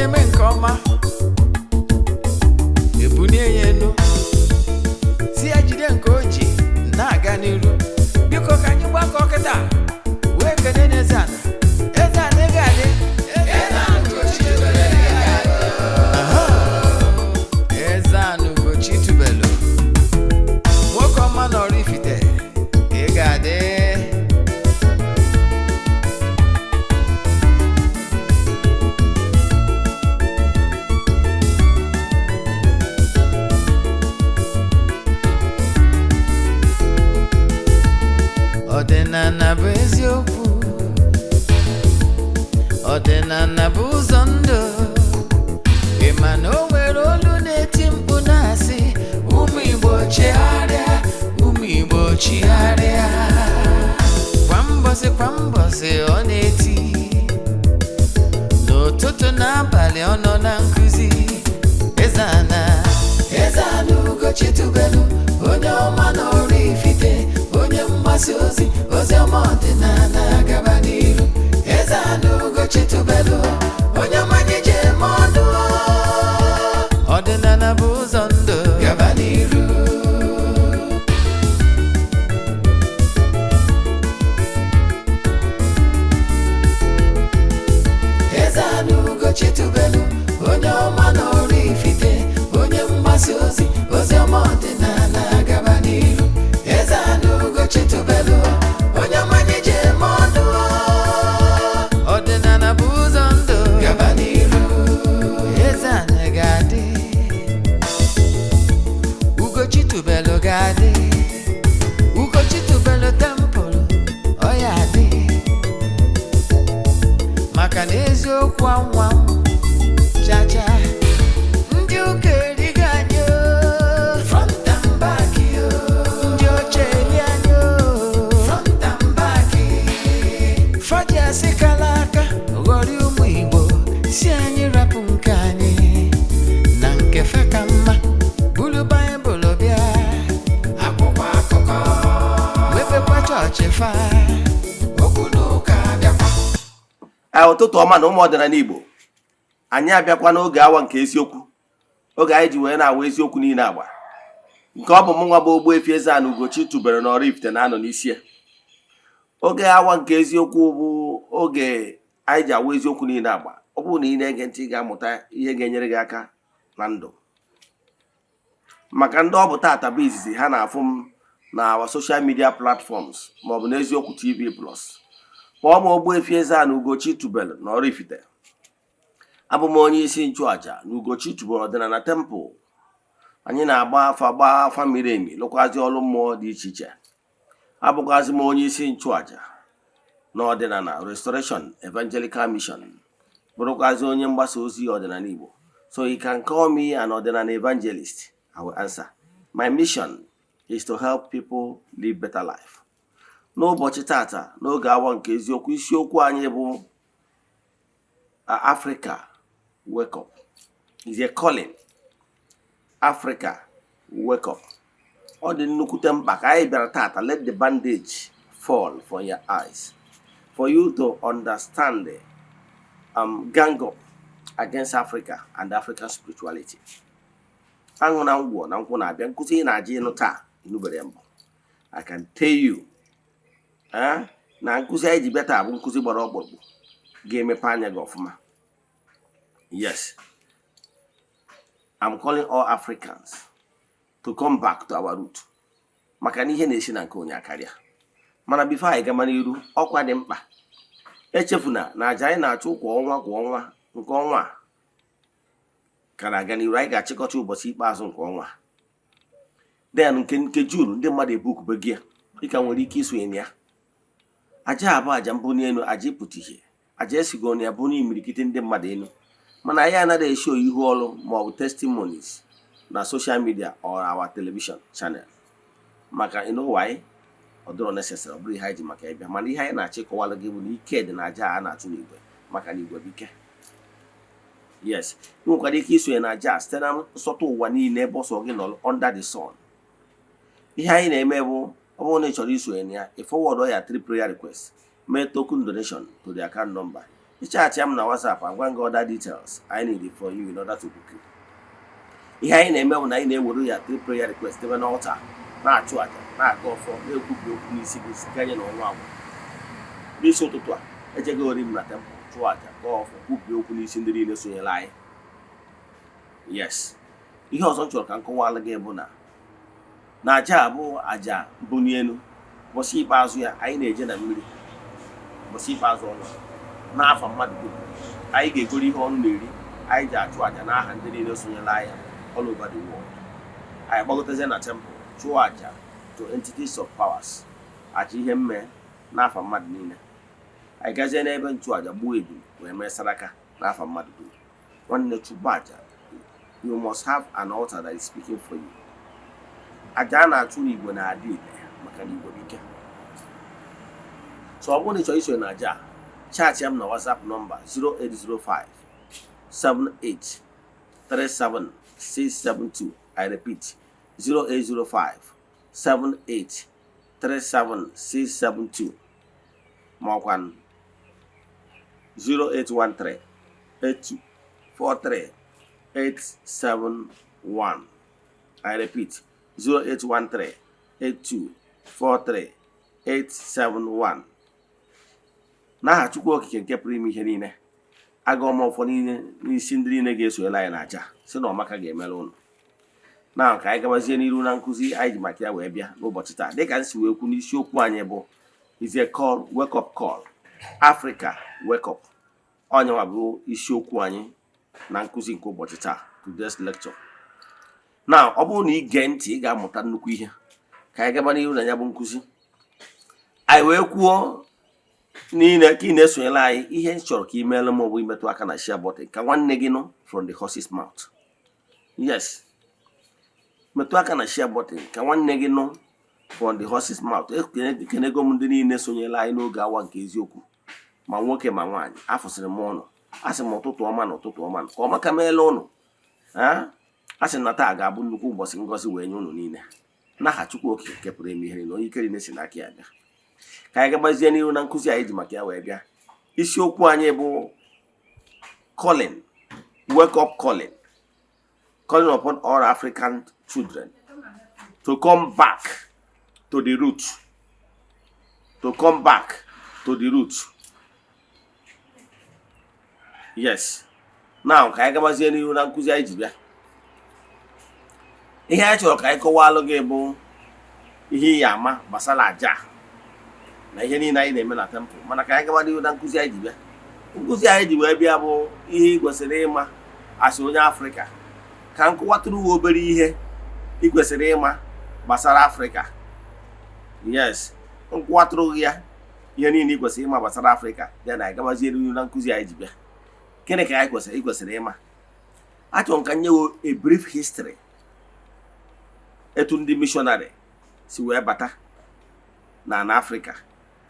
Onye mee nke ọma, ebunie ya elu, si ya jide nke o ji na-aga n'iru. Biko, ka anyị gbakọ kịta wee kene n'Eze Ana. Eze Ana, ego adị. Aha. Eze Ana Ugochi tubelu, nwoke ọma nọrọ Ifite, ị ga-adị. Ọdịnala bụ eziokwu, ọdịnala bụ ụzọ ndụ. Ị ma na o nwere olu na-eti mkpu na-asị, "Ụmụ Igbo, chigharịa, ụmụ Igbo, chigharịa." Kwa mbọsị kwa mbọsị ọ na-eti, n'ụtụtụ n'abalị ọ nọ na nkụzi. Eze Ana, Eze Ana Ugochi tubelu, onye ọma na ọrụ Ifite, onye mgbasa ozi ozi ọma ọdịnala, gaba n'iru. Eze Ana Ugochi tubelu, onye ọma anyị ji eme ọnụ. Ọdịnala bụ ụzọ ndụ, gaba n'iru. Eze Ana Ugochi tubelu, onye ọma na ọrụ Ifite, onye mgbasa ozi ozi ọma ọdịnala, gaba n'iru. Eze Ana Ugochi tubelu, onye ọma anyị ji eme ọnụ. Ọdịnala bụ ụzọ ndụ, gaba n'iru. Eze Ana ga-adị, Ugochi tubelu ga-adị, Ugochi tubelu temple ọ ya adị, maka na eziokwu anwa chacha. Ndị ụka erigo anyị o, front and back o. Ndị ọcha eri anyị o, front and back. Faji asị kala aka ghọrọ ụmụ Igbo, si anyị rapụ nke anyị na nke fe ka mma. Buru Baịbụl bịa, akwụkwọ akụkọ, mepekwa chọọchị fa, okwu na ụka bịakwa. Ee, ụtụtụ ọma na ụmụ ọdịnala Igbo. Anyị abịakwa n'oge awa nke eziokwu, oge anyị ji wee na-awa eziokwu niile agba. Nke ọ bụ mụ nwa bụ Ogbuefi Eze-Ana Ugochi tubelu n'ọrụ Ifite na-anọ n'isi ya. Oge awa nke eziokwu bụ oge anyị ji awa eziokwu niile agba. Ọ bụrụ na ị na-ege ntị, ị ga-amụta ihe ga-enyere gị aka na ndụ. Maka ndị ọ bụ tata bụ izizi ha na-afụ m na our social media platforms maọbụ n'Eziokwu TV Plus, kpọọ m Ogbuefi Eze-Ana Ugochi tubelu na ọrụ Ifite. Abụ m onye isi nchụaja na Ugochi tubelu ọdịnala temple. Anyị na-agba afa, gbaa afa miri emi, lụkwazi ọrụ mmụọ dị iche iche. Abụkwazị m onye isi nchụaja na ọdịnala Restoration Evangelical Mission, bụrụkwazị onye mgbasa ozi ọdịnala Igbo. So you can call me an ọdịnala evangelist, I will answer. My mission is to help people live better life. N'ụbọchị tata, n'oge awa nke eziokwu, isiokwu anyị bụ Africa, wake up. Is a calling. Africa, wake up. Ọ dị nnukwute mkpa ka anyị bịara tata. Let the bandage fall from your eyes for you to understand the gang up against Africa and African spirituality. Aṅụ na ngwọ na nkwụ na-abịa. Nkụzi ị na-aja ịnụ taa, ịnụbere ya mbụ. I can tell you, na nkụzi anyị ji bịa taa bụ nkụzi gbara ọkpụrụkpụ ga-emepe anya gị ọfụma. Yes, I'm calling all Africans to come back to our root, maka na ihe na-esi na nke onye akarịa. Mana before anyị gama n'iru, ọkwa dị mkpa: echefuna na aja anyị na-achụ kwa ọnwa kwa ọnwa, nke ọnwa a ka na-aga n'iru. Anyị ga-achịkọta ụbọchị ikpeazụ nke ọnwa, then nke June, ndị mmadụ ebukube gị ya. Ị ka nwere ike isonye na ya. Aja a bụ aja mbunye elu, aja ịpụta ihe, aja esigo na ya bụ n'imirikiti ndị mmadụ elu. Mana anyị anaghị eshow ihu ọrụ maọbụ testimonies na social media or our television channel, maka you know why? Ọ dịrọ necessary, ọ bụrụ ihe anyị ji maka ịbịa. Mana ihe anyị na-achọ ịkọwara gị bụ na ike dị na aja a na-achụ n'igwe, maka na igwe bụ ike. Yes, ị nwekwara ike isonye na aja a site na nsọtụ ụwa niile, ebe ọsọ gị nọ under the sun. Ihe anyị na-eme bụ, ọ bụrụ na ị chọrọ isonye na ya, ị forward ya three prayer requests, mee token donation to the account number. Ị chat m na WhatsApp, agwa gị other details I need for you in order to book you. Ihe anyị na-eme bụ na anyị na-ewere ya three prayer request debe n'altar, na-achụ àjà, na-aga ọfọ, na-ekwubi okwu n'isi gị ganye na ọnwa agwụ. N'isi ụtụtụ a, ejego ori m na temple, chụọ àjà, gaa ọfọ, kwubie okwu n'isi ndị niile sonyere anyị. Yes, ihe ọzọ m chọrọ ka m kọwalụ gị bụ na aja a bụ aja mbuli elu. Ụbọchị ikpeazụ ya, anyị na-eje na mmiri. Ụbọchị ikpeazụ ọnwa, n'afọ mmadụ dum, anyị ga-egoro ihe ọnụ na-eri anyị ji achụ àjà n'aha ndị niile sonyere anyị all over the world. Anyị gbagotezie na temple, chụọ àjà to entities of powers, aja ihe mme n'afa mmadụ niile. Anyị gazie n'ebe nchụàjà, gbuo ebulu wee mee saraka n'afa mmadụ dum. Nwanne, chụba àjà. You must have an altar that is speaking for you. Àjà a na-achụ n'igwe na-adị ile maka na igwe bụ ike. So ọ bụrụ na ị chọrọ isonye na àjà a, chat m na WhatsApp nọmba 0805 78 37 672. I repeat, 0805 78 37 672, ma ọkwa 0813 82 43 871. I repeat, 0813 82 43 871. N'aha Chukwu Okike nke pụrụ ime ihe niile, aga ọma ụfọdụ niile n'isi ndị niile ga-esonyere anyị n'aja, si na ọmaka ga-emere ụnụ. Na ka anyị gabazie n'iru na nkụzi anyị ji maka ya wee bịa n'ụbọchị taa. Dịka m si wee kwu, n'isiokwu anyị bụ "Is a call, wake up call, Africa wake up". Onyenwa bụ isiokwu anyị na nkụzi nke ụbọchị taa, today's lecture. Na ọ bụrụ na ị gee ntị, ị ga-amụta nnukwu ihe. Ka anyị gaba n'iru na ya bụ nkụzi anyị wee kwuo niile ka ị na-esonyere anyị. Ihe m chọrọ ka ị meere m bụ imetụ aka na share button ka nwanne gị nụ from the horse's mouth. Yes, metụ aka na share button ka nwanne gị nụ from the horse's mouth. Ekenego m ndị niile sonyere anyị n'oge awa nke eziokwu, ma nwoke ma nwaanyị. Afụsịrị m ụnụ, asị m ụtụtụ ọma na ụtụtụ ọma, ka ọma ka meela ụnụ. A sị na taa ga-abụ nnukwu ụbọchị ngọzi wee nye ụnụ niile, n'aha Chukwu Okike nke pụrụ ime ihe niile, onye ike niile si n'aka ya bịa. Ka anyị gabazie n'ihu na nkụzi anyị ji maka ya wee bịa. Isiokwu anyị bụ calling, wake up calling, calling upon all African children to come back to the root, to come back to the root. Yes, now ka anyị gabazie n'ihu na nkụzi anyị ji bịa. Ihe anyị chọrọ ka anyị kọwalụ gị bụ ihe ị ya ama gbasara aja na ihe niile anyị na-eme na temple. Mana ka anyị gaba n'ihu na nkụzi anyị ji bịa. Nkụzi anyị ji wee bịa bụ ihe ị kwesịrị ịma asị onye Afrịka. Ka m kọwatụrụ gị obere ihe ị kwesịrị ịma gbasara Afrịka. Yes, nkọwatụrụ gị ya, ihe niile ị kwesịrị ịma gbasara Afrịka ya na anyị gabazie n'ihu na nkụzi anyị ji bịa. Gịnị ka anyị kwesịrị ị kwesịrị ịma? Achọrọ m ka m nye a brief history etu ndị missionary si wee bata na ana Afrịka,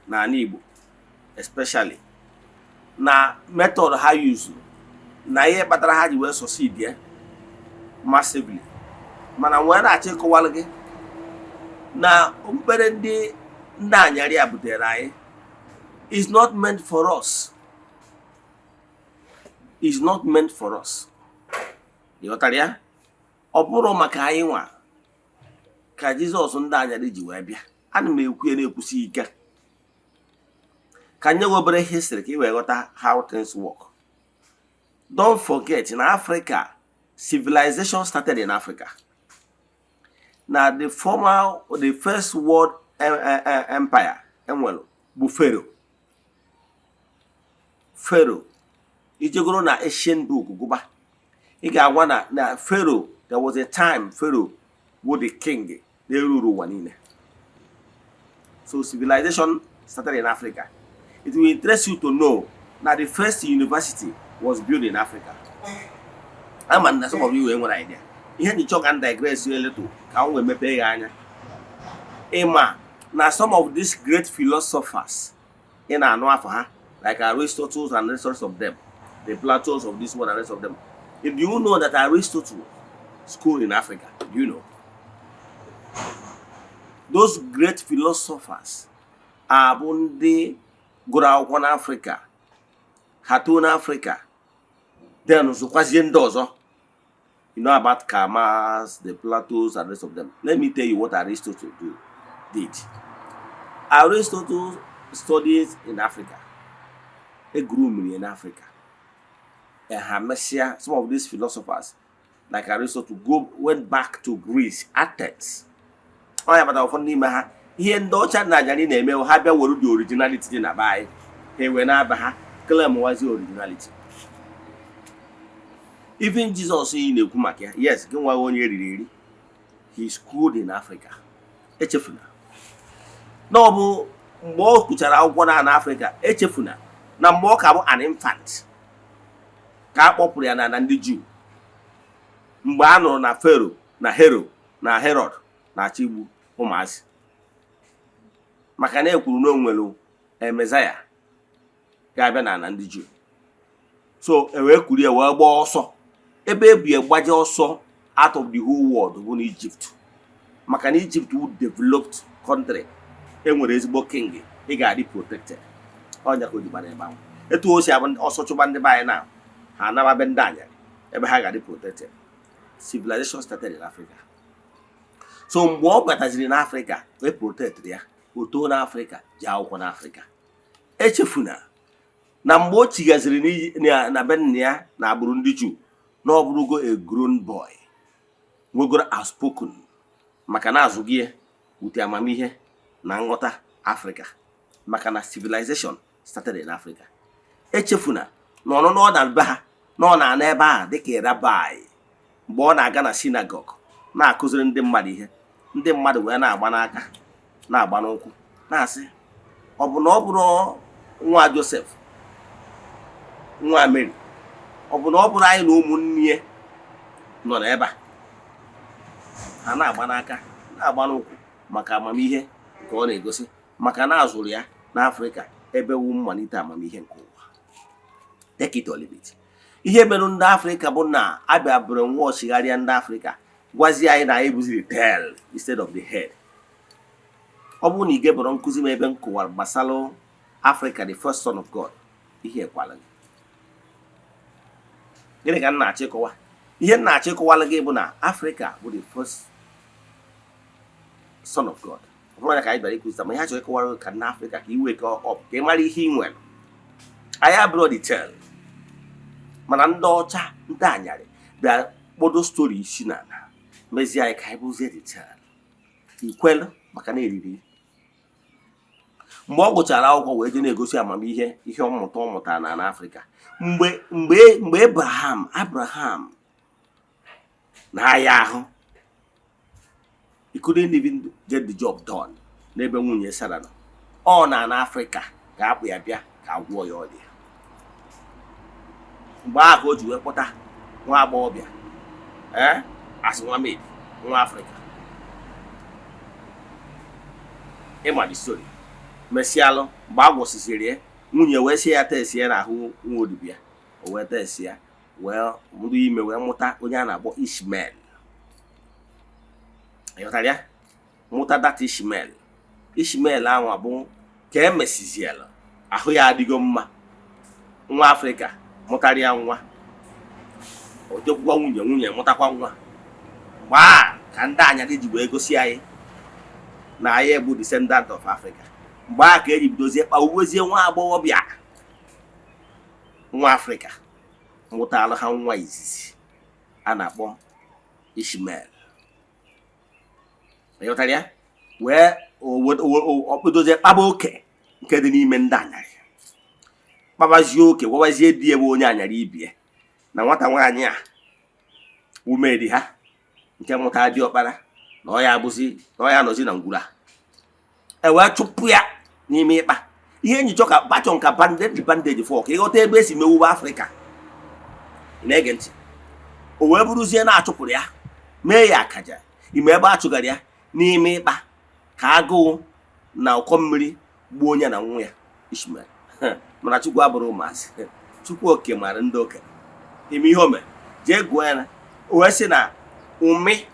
na ana Igbo especially, na method ha use na ihe kpatara ha ji wee succeed ya massively. Mana nwee na-achọ ịkọwalụ gị na okpukpere ndị anyarị a butere anyị is not meant for us, is not meant for us. Ị ghọtara ya? Ọ bụrụ maka anyị nwa ka Jizọs ndị anyarị ji wee bịa. Ana m ekwu ya na-ekwusi ike. Ka nye gị obere history ka ị wee ghọta how things work. Don't forget na Africa, civilization started in Africa. Na the former, the first world empire enwere bụ Pharaoh. Pharaoh, ijegoro na ancient book gụba, ị ga-agwa na Pharaoh, there was a time Pharaoh bụ the king na-eruru ụwa niile. So civilization started in Africa. It will interest you to know na the first university was built in Africa. Ama na some of you nwere idea. Ihe nyichọ ka m digress a little ka m wee mepee ya anya ịma na some of these great philosophers ị na-anụ afọ ha, like Aristotle and the rest of them, the Platos of this one and the rest of them. If you know that Aristotle school in Africa, do you know those great philosophers are bụ ndị gụrụ akwụkwọ n'Africa? Ha too n'Africa, then zụkwazie ndị ọzọ. You know about Karl Marx, the Platos and the rest of them. Let me tell you what Aristotle did. Aristotle studied in Africa. E grooming in Africa. And ha mesịa, some of these philosophers like Aristotle go went back to Greece, Athens. Ọ ya kpatara ụfọdụ n'ime ha, ihe ndị ọcha na anyarị na-eme, ha bịa were the originality dị na be anyị, ha ewee na-aba ha claim wazi originality. Even Jesus ị na-ekwu maka ya, yes, gị nwa onye eriri eri, he schooled in Africa. Echefuna na ọ bụ mgbe ọ kụchara akwụkwọ na Africa. Echefuna na mgbe ọ ka bụ an infant ka a kpọpụrụ ya na ndị Juu, mgbe a nụrụ na Pharaoh na Hero na Herod na-achọ igbu ụmụazị, maka na e kwuru na o nwere Messiah ga-abịa na ndị Juu. So e wee kuru ya wee gbaa ọsọ. Ebe ebu ya gbaje ọsọ out of the whole world bụ na Egypt, maka na Egypt wu developed country, enwere ezigbo king, ị ga-adị protected. Ọnya ka o ji gbara ebe ahụ. Etu o si abụ ọsọ chụba ndị be anyị na ha anaba be ndị anyarị ebe ha ga-adị protected. Civilization started in Africa. So mgbe ọ bataziri n'Africa, e protect ya, o too n'Africa, ji akwụkwọ n'Africa. Echefuna na mgbe o chigaziri na be nna ya na agbụrụ ndị Juu, na ọ bụrụgo a grown boy, nwegoro outspoken, maka na azụghị ya wute amamihe na nghọta Afrịka, maka na civilization started in Africa. Echefuna na ọnụnọ ọ na be ha, na ọ na-ana ebe ahụ dịka rabbi, mgbe ọ na-aga na synagogue na-akụziri ndị mmadụ ihe, ndị mmadụ wee na-agba n'aka, na-agba n'ụkwụ, na-asị, ọ bụ na ọ bụrụ nwa Joseph, nwa Mary? Ọ bụ na ọ bụrụ anyị na ụmụnne ya nọ n'ebe a? Ha na-agba n'aka, na-agba n'ụkwụ, maka amamihe nke ọ na-egosi, maka na azụrụ ya n'Afrịka, ebe wu mmalite amamihe nke ụwa. Take it or leave it. Ihe mere ndị Afrịka bụ na abịa bụrụ nwa ọchịgharịa ndị Afrịka, gwazie anyị na anyị bụziri tail instead of the head. Ọ bụrụ na ị gebụrụ nkụzi m ebe m kụwara gbasara Africa, the first son of God, ihe ekwala gị. Gịnị ka m na-achọ ịkọwa? Ihe m na-achọ ịkọwala gị bụ na Africa bụ the first son of God. Ọ bụrụ ya ka anyị bịara ịkụzi, ma ihe a chọrọ ịkọwara gị ka na Afrịka, ka i wake up, ka ị mara ihe ị nwere. Anyị abụrụ the tail, mana ndị ọcha, ndị anyarị bịa kpodo story isi n'ala, mezie anyị ka anyị bụzie the tail. Ikwelu, maka na eriri. Mgbe ọ gụchara akwụkwọ wee jee na-egosi amamihe, ihe ọmụta ọ mụtara na Afrịka, mgbe Abraham na-aya ahụ, he couldn't even get the job done n'ebe nwunye Sara nọ. Ọ na na Afrịka ga-akpụ ya bịa ka agwụọ ya ọrịa. Mgbe ahụ o ji wee kpọta nwa agbọghọbịa, ee, asị nwa maid, nwa Afrịka. Ịma the story. Mesịalụ, mgbe a gwụsịsịrị ya, nwunye wee sị ya test ya n'ahụ nwa odibo ya. O wee test ya, wee bụrụ ime, wee mụta onye a na-akpọ Ishmael. Ịghọtara ya? Mụta that Ishmael. Ishmael ahụ bụ ka e mesiziela ahụ ya adịgo mma, nwa Afrịka mụtara ya nwa. O jekwukwa nwunye, nwunye mụtakwa nwa. Mgbe a ka ndị anyarị ji wee gosi anyị na anyị bụ descendant of Africa. Mgbe a ka eji bidozie kpawuwezie nwa agbọghọbịa, nwa Afrịka mụtara ha nwa izizi a na-akpọ Ishmael. Ịghọtara ya? Wee ọkpụdozie kpaba oke nke dị n'ime ndị anyarị, kpabazie oke, gwabazie di ebe onye anyarị ibie na nwata nwaanyị a umedi ha nke mụtara diọkpara, na ọ ya abụzi na ọ ya anọzi na ngwuru a. E wee chụpụ ya n'ime ịkpa ihe njichọ ka bachọ nka bandage bandage fọ ka ịghọta ebe esi mewube Afrịka. Ị na-ege ntị? O wee bụrụzie na achụpụrụ ya, mee ya akaja ime ebe a chụgara ya n'ime ịkpa, ka agụụ na ụkọ mmiri gbuo onye na nwa ya Ishmael. Mana Chukwu abụrụ ụmụazị. Chukwu oke mara ndị okenye ime ihe o mere. Jee gụọ ya na o wee sị na ụmị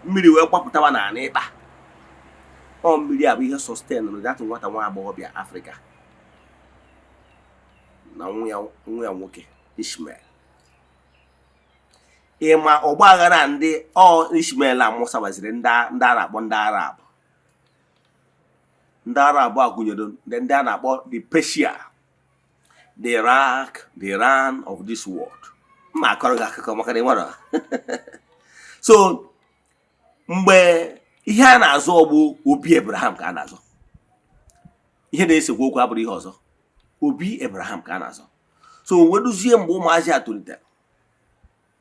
mmiri wee gbapụtawa n'ala ịkpa. Ọ mmiri a bụ ihe sustain that nwata nwa agbọghọbịa Afrịka. Na nwa ya nwoke Ishmael. Ịma ọgba aghara ndị ọ Ishmael amụsabaziri ndị a na-akpọ ndị Arab. Ndị Arab a gụnyere ndị a na-akpọ the Persia, the Iraq, the Iran of this world. Mma akọrọ gị akụkọ maka na ị nwere. So mgbe ihe a na-azọ ọgbụ obi Abraham ka a na-azọ, ihe na-esekwa okwu abụrụ ihe ọzọ, obi Abraham ka a na-azọ. So weduzie mgbe ụmụazị a tolitere,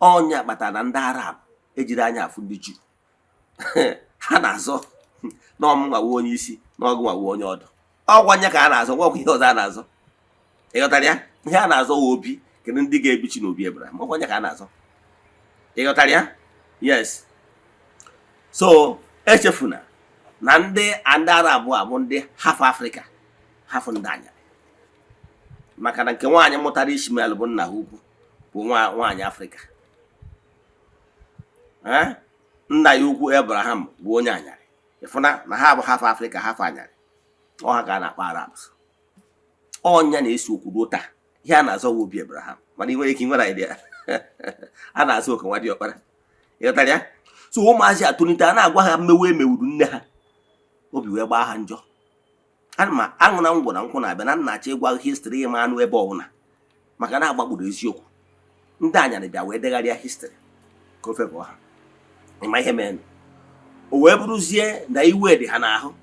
ọnya kpatara na ndị Arab ejiri anya afụ ndị Juu. Ha na-azọ na ọmụnwawo onye isi na ọgụ nwawo onye ọdụ. Ọgwa nya ka a na-azọ, nwekwa ihe ọzọ a na-azọ. Ịghọtara ya? Ihe a na-azọ wa obi. Kedu ndị ga-ebichi n'obi Abraham? Ọgwa nya ka a na-azọ. Ịghọtara ya? Yes. So echefuna na ndị Arab a bụ ndị half Africa, half ndị anya, maka na nke nwaanyị mụtara Ishmael bụ nna ha ukwu bụ nwa nwaanyị Afrịka. Eh? Nna ya ukwu Abraham bụ onye anyarị. Ịfụna na ha bụ half Africa, half anyarị. Ọha ka a na-akpọ Arabs. Ọnya na-esi okwu ruo taa. Ihe a na-azọ wa obi Abraham, mana ị nwere ike nwere idea a na-azụ oke nwa dị ọkpara. Ịghọtara ya? So ụmụazị atolite, a na-agwa ha mmewe emewuru nne ha, obi wee gbaa ha njọ. Ana m aṅụ na ngwọ na nkwụ na-abịa na nna achọ ịgwa history ịma anụ ebe ọbụla, maka na agbagburu eziokwu. Ndị anyarị bịa wee degharịa history ka ofe bụ ha. Ịma ihe mere o wee bụrụzie na iwe dị ha n'ahụ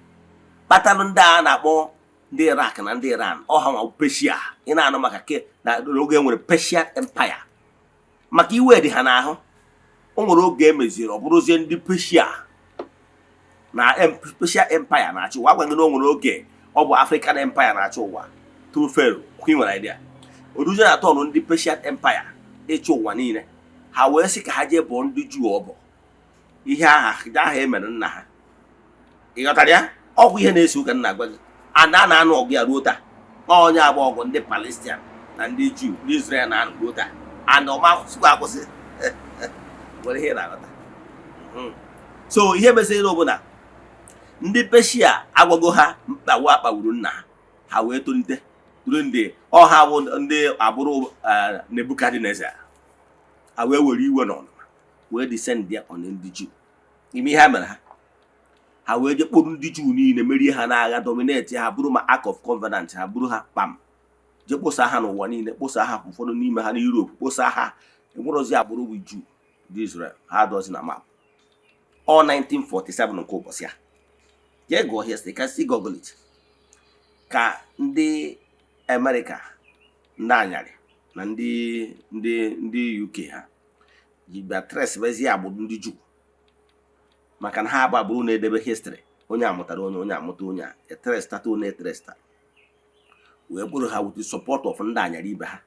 kpatalụ ndị a na-akpọ ndị Iraq na ndị Iran, ọha nwa Persia. Ị na-anụ maka ke na oge e nwere Persian Empire, maka iwe dị ha n'ahụ. O nwere oge e meziri, ọ bụrụzie ndị Persia na Persia Empire na-achị ụwa. Agwaghị na o nwere oge ọ bụ African Empire na-achị ụwa through Pharaoh. Ị nwere idea? Oruzie na turn ndị Persian Empire ịchị ụwa niile, ha wee sị ka ha jee bụọ ndị Juu ọbọ ihe aha aha e mere nna ha. Ị ghọtara ya? Ọgwụ ihe na-ese ụka nna agwa gị, ana a na-anụ ọgụ ya ruo taa. Onye agba ọgụ ndị Palestine na ndị Juu ndị Israel na-anụ ruo taa, and ọma akwụsịkwa akwụsị. Nwere ihe ị na-aghọta? So ihe mesịrị bụ na ndị Peshia agwago ha mkpagbu akpagburu nna ha. Ha wee tolite duru ndị ọha bụ ndị agbụrụ Nebukadneza. Ha wee were iwe n'ọnụma wee descend ya on ndị Juu. Ime ihe ha mere, ha wee jee kpọrọ ndị Juu niile, merie ha n'agha, dominate ha, bụrụ ma Ark of Covenant ha bụrụ ha kpam, jee kposa ha n'ụwa niile, kposa ha ụfọdụ n'ime ha n'Europe, kposa ha. Enwerozi agbụrụ bụ Juu ndị Israel ha dozi na map. Ọ 1947 nke ụbọchị a, jee gụọ history ka si google it, ka ndị Amerịka, ndị anyarị na ndị UK ha ji bịa trace agbụrụ ndị Juu, maka na ha bụ agbụrụ na-edebe history. Onye amụtara onye, onye amụta onye a etrestata, onye etresta, wee kpụrụ ha with the support of ndị anyarị ibe ha,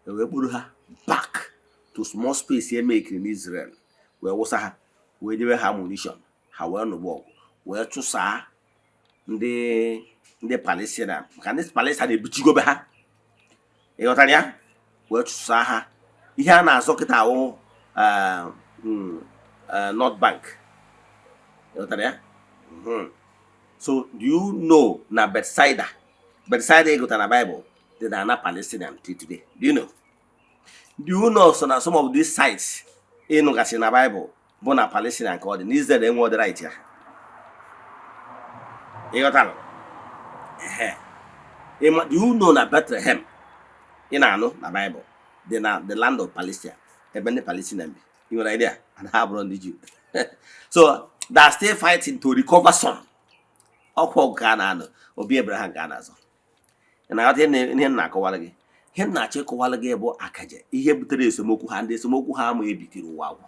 wee kpụrụ ha back to small space emekiri n'Israel, wee wụsa ha, wee nyebe ha ammunition. Ha wee nụgba ọgụ, wee chụsaa ndị Palestine, maka ndị Palestine ebuchigobe ha. Ịghọtara ya? Wee chụsaa ha. Ihe a na-azọ kịta ahụ North Bank. Ịghọtara ya? So do you know na Bethsaida, Bethsaida ịgụta na Bible, dị na ana Palestinian till today? Do you know? Do you know so na some of these sites ịnụgasị na Bible bụ na Palestine ka ọ dị, na Israel enwe ọdị right ya? Ịghọtara? Ehe. Do you know na Bethlehem ị na-anụ na Bible dị na the land of Palestine, ebe ndị Palestine bi? Ị nwere idea? And ha bụrụ ndị Jew, so they are still fighting to recover some. Ọkwa ọgụ ka a na-anọ, obi Abraham ka a na-azọ. Ị na-aghọta ihe m na-akọwara gị? Ihe m na-achọ ịkọwara gị bụ akaje ihe butere esemokwu ha. Ndị esemokwu ha ama ebitiri ụwa agwụ,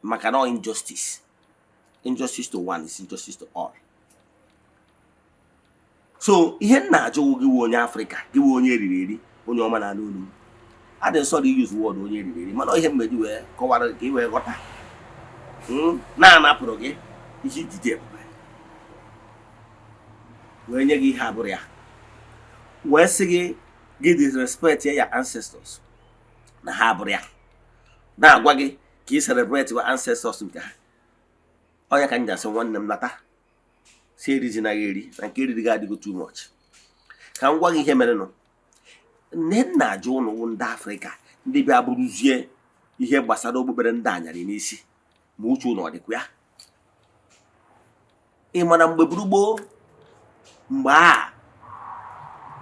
maka na injustice, injustice to one is injustice to all. So ihe m na-ajụ gị wụ onye Afrịka, gị wụ onye eriri eri, onye ọma na-anụ olu m, adị nsọ dị use word onye eriri eri, mana ihe mmeji wee kọwara gị ka ị wee ghọta, na-anapụrụ gị ihe ijide ebube, wee nye gị ihe abụrụ ya, wee sị gị gị disrespect ya ancestors na ha abụrụ ya, na-agwa gị ka ị celebrate your ancestors nke ha. Ọnya ka m ji asị, nwanne m, nata si erizina gị eri na nke eriri gị adịgo too much. Ka m gwa gị ihe merenụ. Nne nna ajụ ụnụ wụ ndị Afrịka, ndị bịa bụrụzie ihe gbasara okpukpere ndị anyarị n'isi, ma uche ụnụ ọ dịkwa ya? Ị mana mgbe gburugburu mgbe a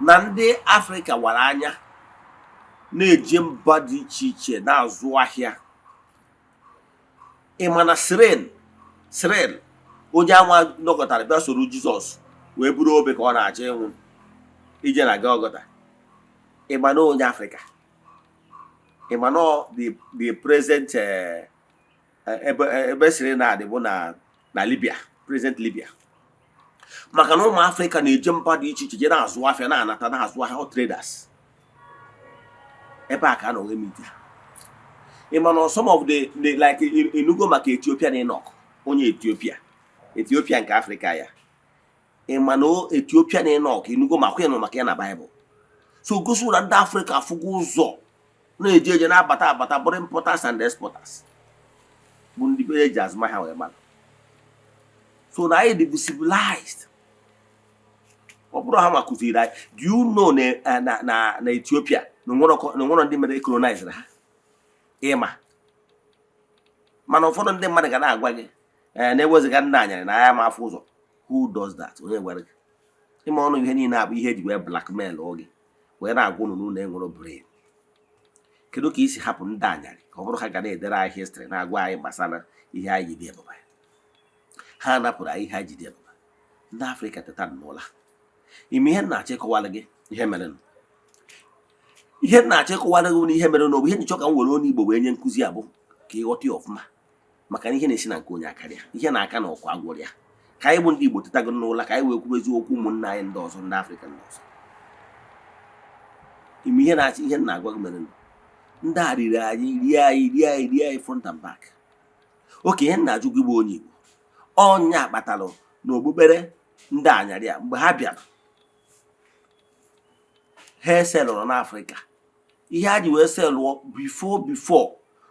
na ndị Afrịka wara anya na-eje mba dị iche iche na-azụ ahịa. Ị ma na Cyril, onye anwa nọkọtara bịa soro Jizọs wee buru obe ka ọ na-achọ ịnwụ ije na Gọgọta, ị ma na onye Afrịka? Ị ma na the present ebe Cyril na-adị bụ na Libya, present Libya? Maka na ụmụ Afrịka na-eje mba dị iche iche je na-azụ afịa, na-anata, na-azụ ahịa, ọ traders. Ebe a ka a nọ nwee meet. Ị ma na some of the like enugo maka Ethiopia na Enoch, onye Ethiopia nke Afrịka ya? Ị ma na Ethiopia na Enoch, enugo makwa ịnụ maka ya na Baịbụl? So gosi na ndị Afrịka afụgo ụzọ na-eje eje, na-abata abata, bụrụ importers and exporters, bụ ndị be eji azụmahịa wee mara. So na anyị dị civilized. Ọ bụrụ ha ma kụziri anyị. Do you know na Ethiopia na onwero ndị mere colonize ha? Ịma mana ụfọdụ ndị mmadụ ga na-agwa gị ee na-eweziga nna anyarị na anya ma afọ ụzọ. Who does that? Onye gwara gị? Ịma ọnụ ihe niile abụ ihe eji wee blackmail gị, wee na-agwa unu n'ụlọ enwere brain. Kedu ka isi hapụ ndị anyarị ka ọ bụrụ ha ga na-edere anyị history, na-agwa anyị gbasara ihe anyị ji dị ebube? Ha napụrụ anyị ihe anyị ji dị ebube. Ndị Afrịka, teta n'ụla. Ime ihe m na-achọ ịkọwara gị, ihe mere, ihe m na-achọ ịkọwara gị na ihe mere n'obu, ihe nchọ ka m were onye Igbo wee nye nkụzi a bụ ka ị ghọta ya ọfụma, maka na ihe na-esi na nke onye akarịa ihe na-aka na ọkụ agwụrụ ya. Ka anyị bụ ndị Igbo tetago n'ụla, ka anyị wee kwube eziokwu. Ụmụnne anyị ndị ọzọ, ndị Afrịka ndị ọzọ, ime ihe na-achọ ihe m na-agwa gị mere, ndị a riri anyị, rie anyị, rie anyị, rie anyị front and back. Oke ihe m na-ajụ gị bụ onye Igbo, ọnya kpatalụ na okpukpere ndị anyarị a, mgbe ha bịara, ha eselụrụ n'Afrịka. Ihe ha ji wee selụọ before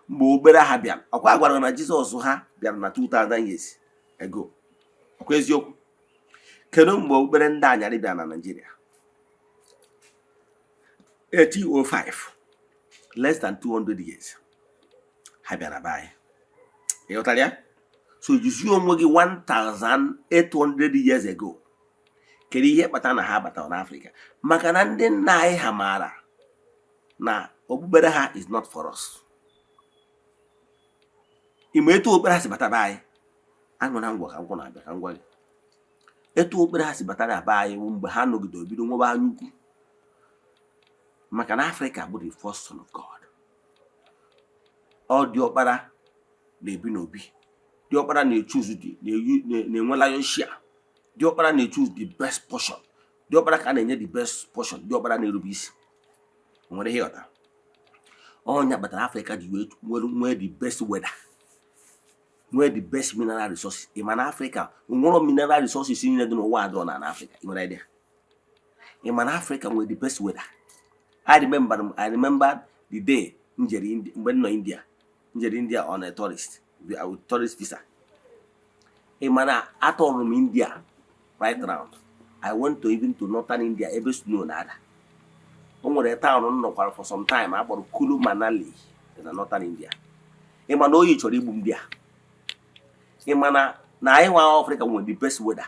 mgbe okpukpere ha bịara, ọkwa gwara na Jizọs ha bịara na 2000 years ago, ọkwa eziokwu? Kedu mgbe okpukpere ndị anyarị bịara na Naịjirịa? 1805, less than 200 years ha bịara be anyị. Ị ghọtara ya? So jizie onwe gị, 1800 years ago, kedu ihe kpatara na ha batara n'Afrịka? Maka na ndị nna anyị ha maara na okpukpere ha is not for us. Ime etu okpukpere ha si bata be anyị, aṅụ na ngwa ka nkwụ na-abịa. Ka m gwa gị etu okpukpere ha si bata na be anyị bụ mgbe ha nọgide bido nwebe anya ukwu, maka na Afrịka bụ the first son of God. Ọ diọkpara na-ebi n'obi, diọkpara na-echuzu the na-enwe lion share, diọkpara na-echuzu the best portion, diọkpara ka a na-enye the best portion, diọkpara na-erube isi. O nwere ihe ịghọta? Ọnya kpatara Afrịka ji wee nwere nwee the best weather, nwee the best mineral resources. Ị ma na Afrịka nwere mineral resources niile dị n'ụwa adịrọ na Afrịka? Ị nwere idea? Ị ma na Afrịka nwere the best weather? I remember the day m jere mgbe m nọ India, m jere India on a tourist with tourist visa. Ị ma na atọrọ m India right round? I went to even to northern India, ebe snow na-ada. O nwere town m nọkwara for some time akpọrọ Kulu Manali dị na northern India. Ị ma na oyi chọrọ igbu ndị a? Ị ma na anyị nwa Afrịka nwere the best weather?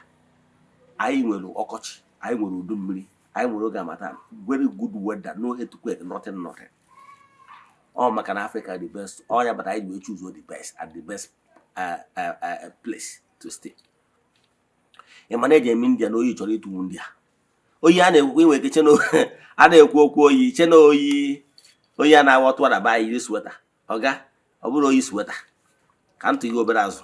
Anyị nwere ọkọchị, anyị nwere udu mmiri, anyị nwere oge harmattan, very good weather, no earthquake, nothing, nothing. Ọ maka na Africa the best. Ọ ya bata anyị ji wee choose the best and the best place to stay. Ị ma na eji eme India na oyi chọrọ ịtụwu ndị a? Oyi a na-ekwu, inwe ike che na a na-ekwu okwu oyi, che na oyi oyi a na-awa tụwa na be anyị yiri sweater. Ọga, ọ bụrụ oyi sweater ka ntụ gị obere azụ.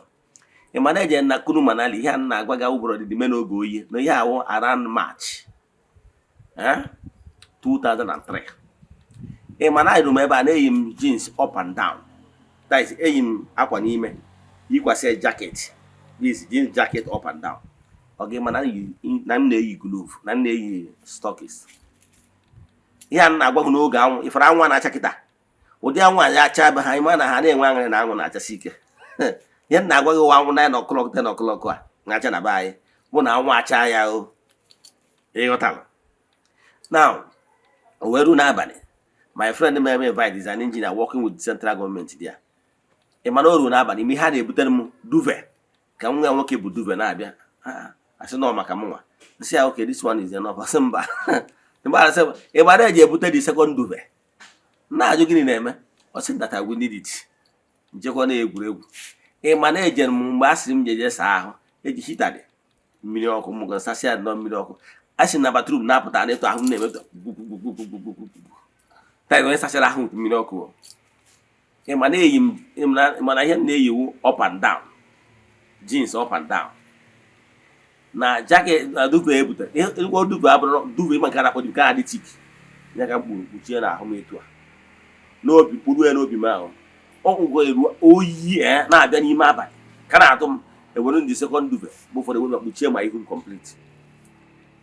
Ị ma na eje na Kunu Manali, ihe a m na-agwa gị ụbọrọ dị me n'oge oyi na ihe awụ around March, eh? 2003. Ị ma na anyị m ebe a na-eyi m jeans up and down, that is, eyi m akwa n'ime, yikwasị jacket, this jeans jacket up and down. Ọ gị mana na m na-eyi glove, na m na-eyi stockings. Ihe a m na-agwa gị n'oge anwụ ifere, anwụ a na-acha kịta, ụdị anwụ a ya acha be ha. Ịma na ha na-enwe aṅụrị na anwụ na-achasi ike. Ihe m na-agwa gị ụwa anwụ 9 o'clock, 10 o'clock a na-acha na be anyị bụ na anwụ acha ya o. Ịghọtara now? O wee ruo n'abalị, my friend mere invite is an engineer working with the central government there. Ị mana o ruo n'abalị, ime ihe a na-ebutere m duvet, ka nwa ya nwoke bụ duvet na-abịa. Ah, asị na ọ maka m nwa. Nsị ya, "Okay, this one is enough." Asị mba. Mgbe asị ị gbara eji ebute the second duvet, na-ajụ gịnị na-eme, ọ sị that I will need it. Njekwa na egwuregwu. Ị ma na ejere m mgbe a sịrị m jeje saa ahụ, eji heater dị mmiri ọkụ m ga sasịa nnọọ mmiri ọkụ. A sị na bathroom na-apụta na ịtụ ahụ m na-emetụ gwugwugwugwugwugwu taa, onye sachara ahụ nke mmiri ọkụ. Ị ma na eyi m, ị ma na ihe m na-eyiwu up and down jeans, up and down na jacket na duvet ebutere. Ihe duvet abụrụ duvet, ịma nke a na-akpọ duvet ka adị thick ya, ka m kpuru kpuchie n'ahụ m etu a n'obi, kpuru ya n'obi m ahụ. Ọgwụgwọ eru oyi ee na-abịa n'ime abalị ka na-atụ m, ewere ndị second duvet mgbe ụfọdụ ewere kpuchie ma ihu m complete,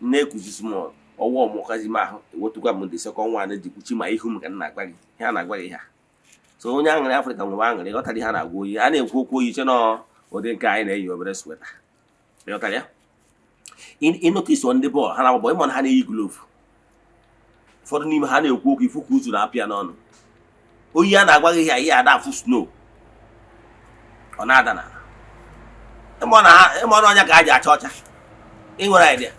na-ekuzi small ọwụ ọmụkazi m ahụ, ewetukwa m ndị second one ji kpuchi ma ihu m, ka m na-agwa gị ihe a na-agwa gị ha. So onye aṅụrị Afrịka nwere aṅụrị, ghọtara ihe a na-agwa oyi. A na-ekwu okwu oyi che nọ ụdị nke anyị na-eyi obere sweater, ịghọtara ya? Ịnọtisi ndị bọọlụ ha na-agba bọọlụ, ịma na ha na-eyi glove. Ụfọdụ n'ime ha na-ekwu okwu, ifu ka uzu na-apịa n'ọnụ. Oyi a na-agwa gị ihe, ihe ada afụ snow ọ na-ada n'ala. Ịma na ọnya ka a ji acha ọcha. Ị nwere idea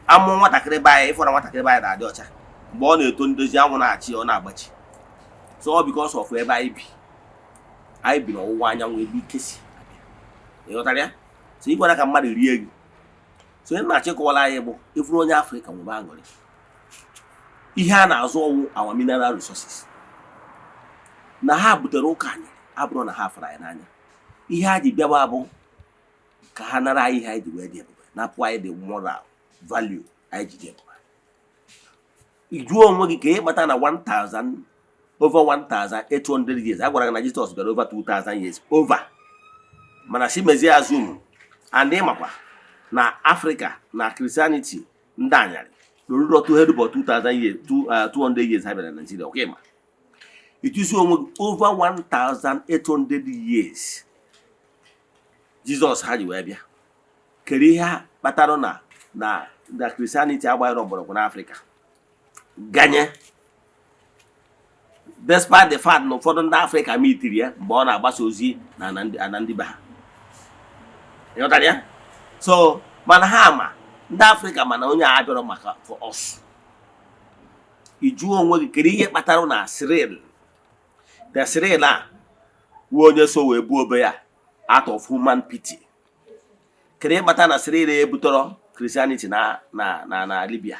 amụ nwatakịrị be anyị, ịfọrọ nwatakịrị be anyị na-adị ọcha mgbe ọ na-eto ndozi, anwụ na-achị, ọ na-agbachi. So ọ because of ebe anyị bi, anyị bi n'ọwụwa anyanwụ ebe ike si abịa, ịghọtara ya? So ị gwara ka mmadụ rie gị. So onye na-achọ ịkọwara anyị bụ ịfụrụ onye Afrịka nwebe aṅụrị, ihe a na-azụ ọwụ our mineral resources na ha butere ụka anyị, abụrụ na ha fara anyị n'anya. Ihe ha ji bịawa bụ ka ha nara anyị ihe anyị ji wee dị ebube, napụ anyị the moral value anyị ji dị ebube. Jụọ onwe gị ka ị kpata na 1000 over 1800 years a gwara gị na Jizọs bịara over 2000 years over, mana si mezie azum and ịmakwa na Afrịka na Christianity ndị anyarị ruru otu herubọ 2000 years, 200 years ha bịara na Nigeria. Ọkwa ịma ịtụsi onwe gị over 1800 years Jizọs ha ji wee bịa, kedu ihe ha kpatara na Christianity agbaghịrị mgbọrọgwụ n'Afrịka ganye, despite the fact na ụfọdụ ndị Afrịka mitiri ya mgbe ọ na-agbasa ozi na ana ndị be ha, ịghọtara ya? So mana ha ma ndị Afrịka, mana onye a bịara maka for us. Ị jụọ onwe gị kedu ihe kpatara na Cyril, the Cyril a wụ onye so wee buo obe ya out of human pity, kedu ihe kpatara na Cyril ebutere Christianity na Libya?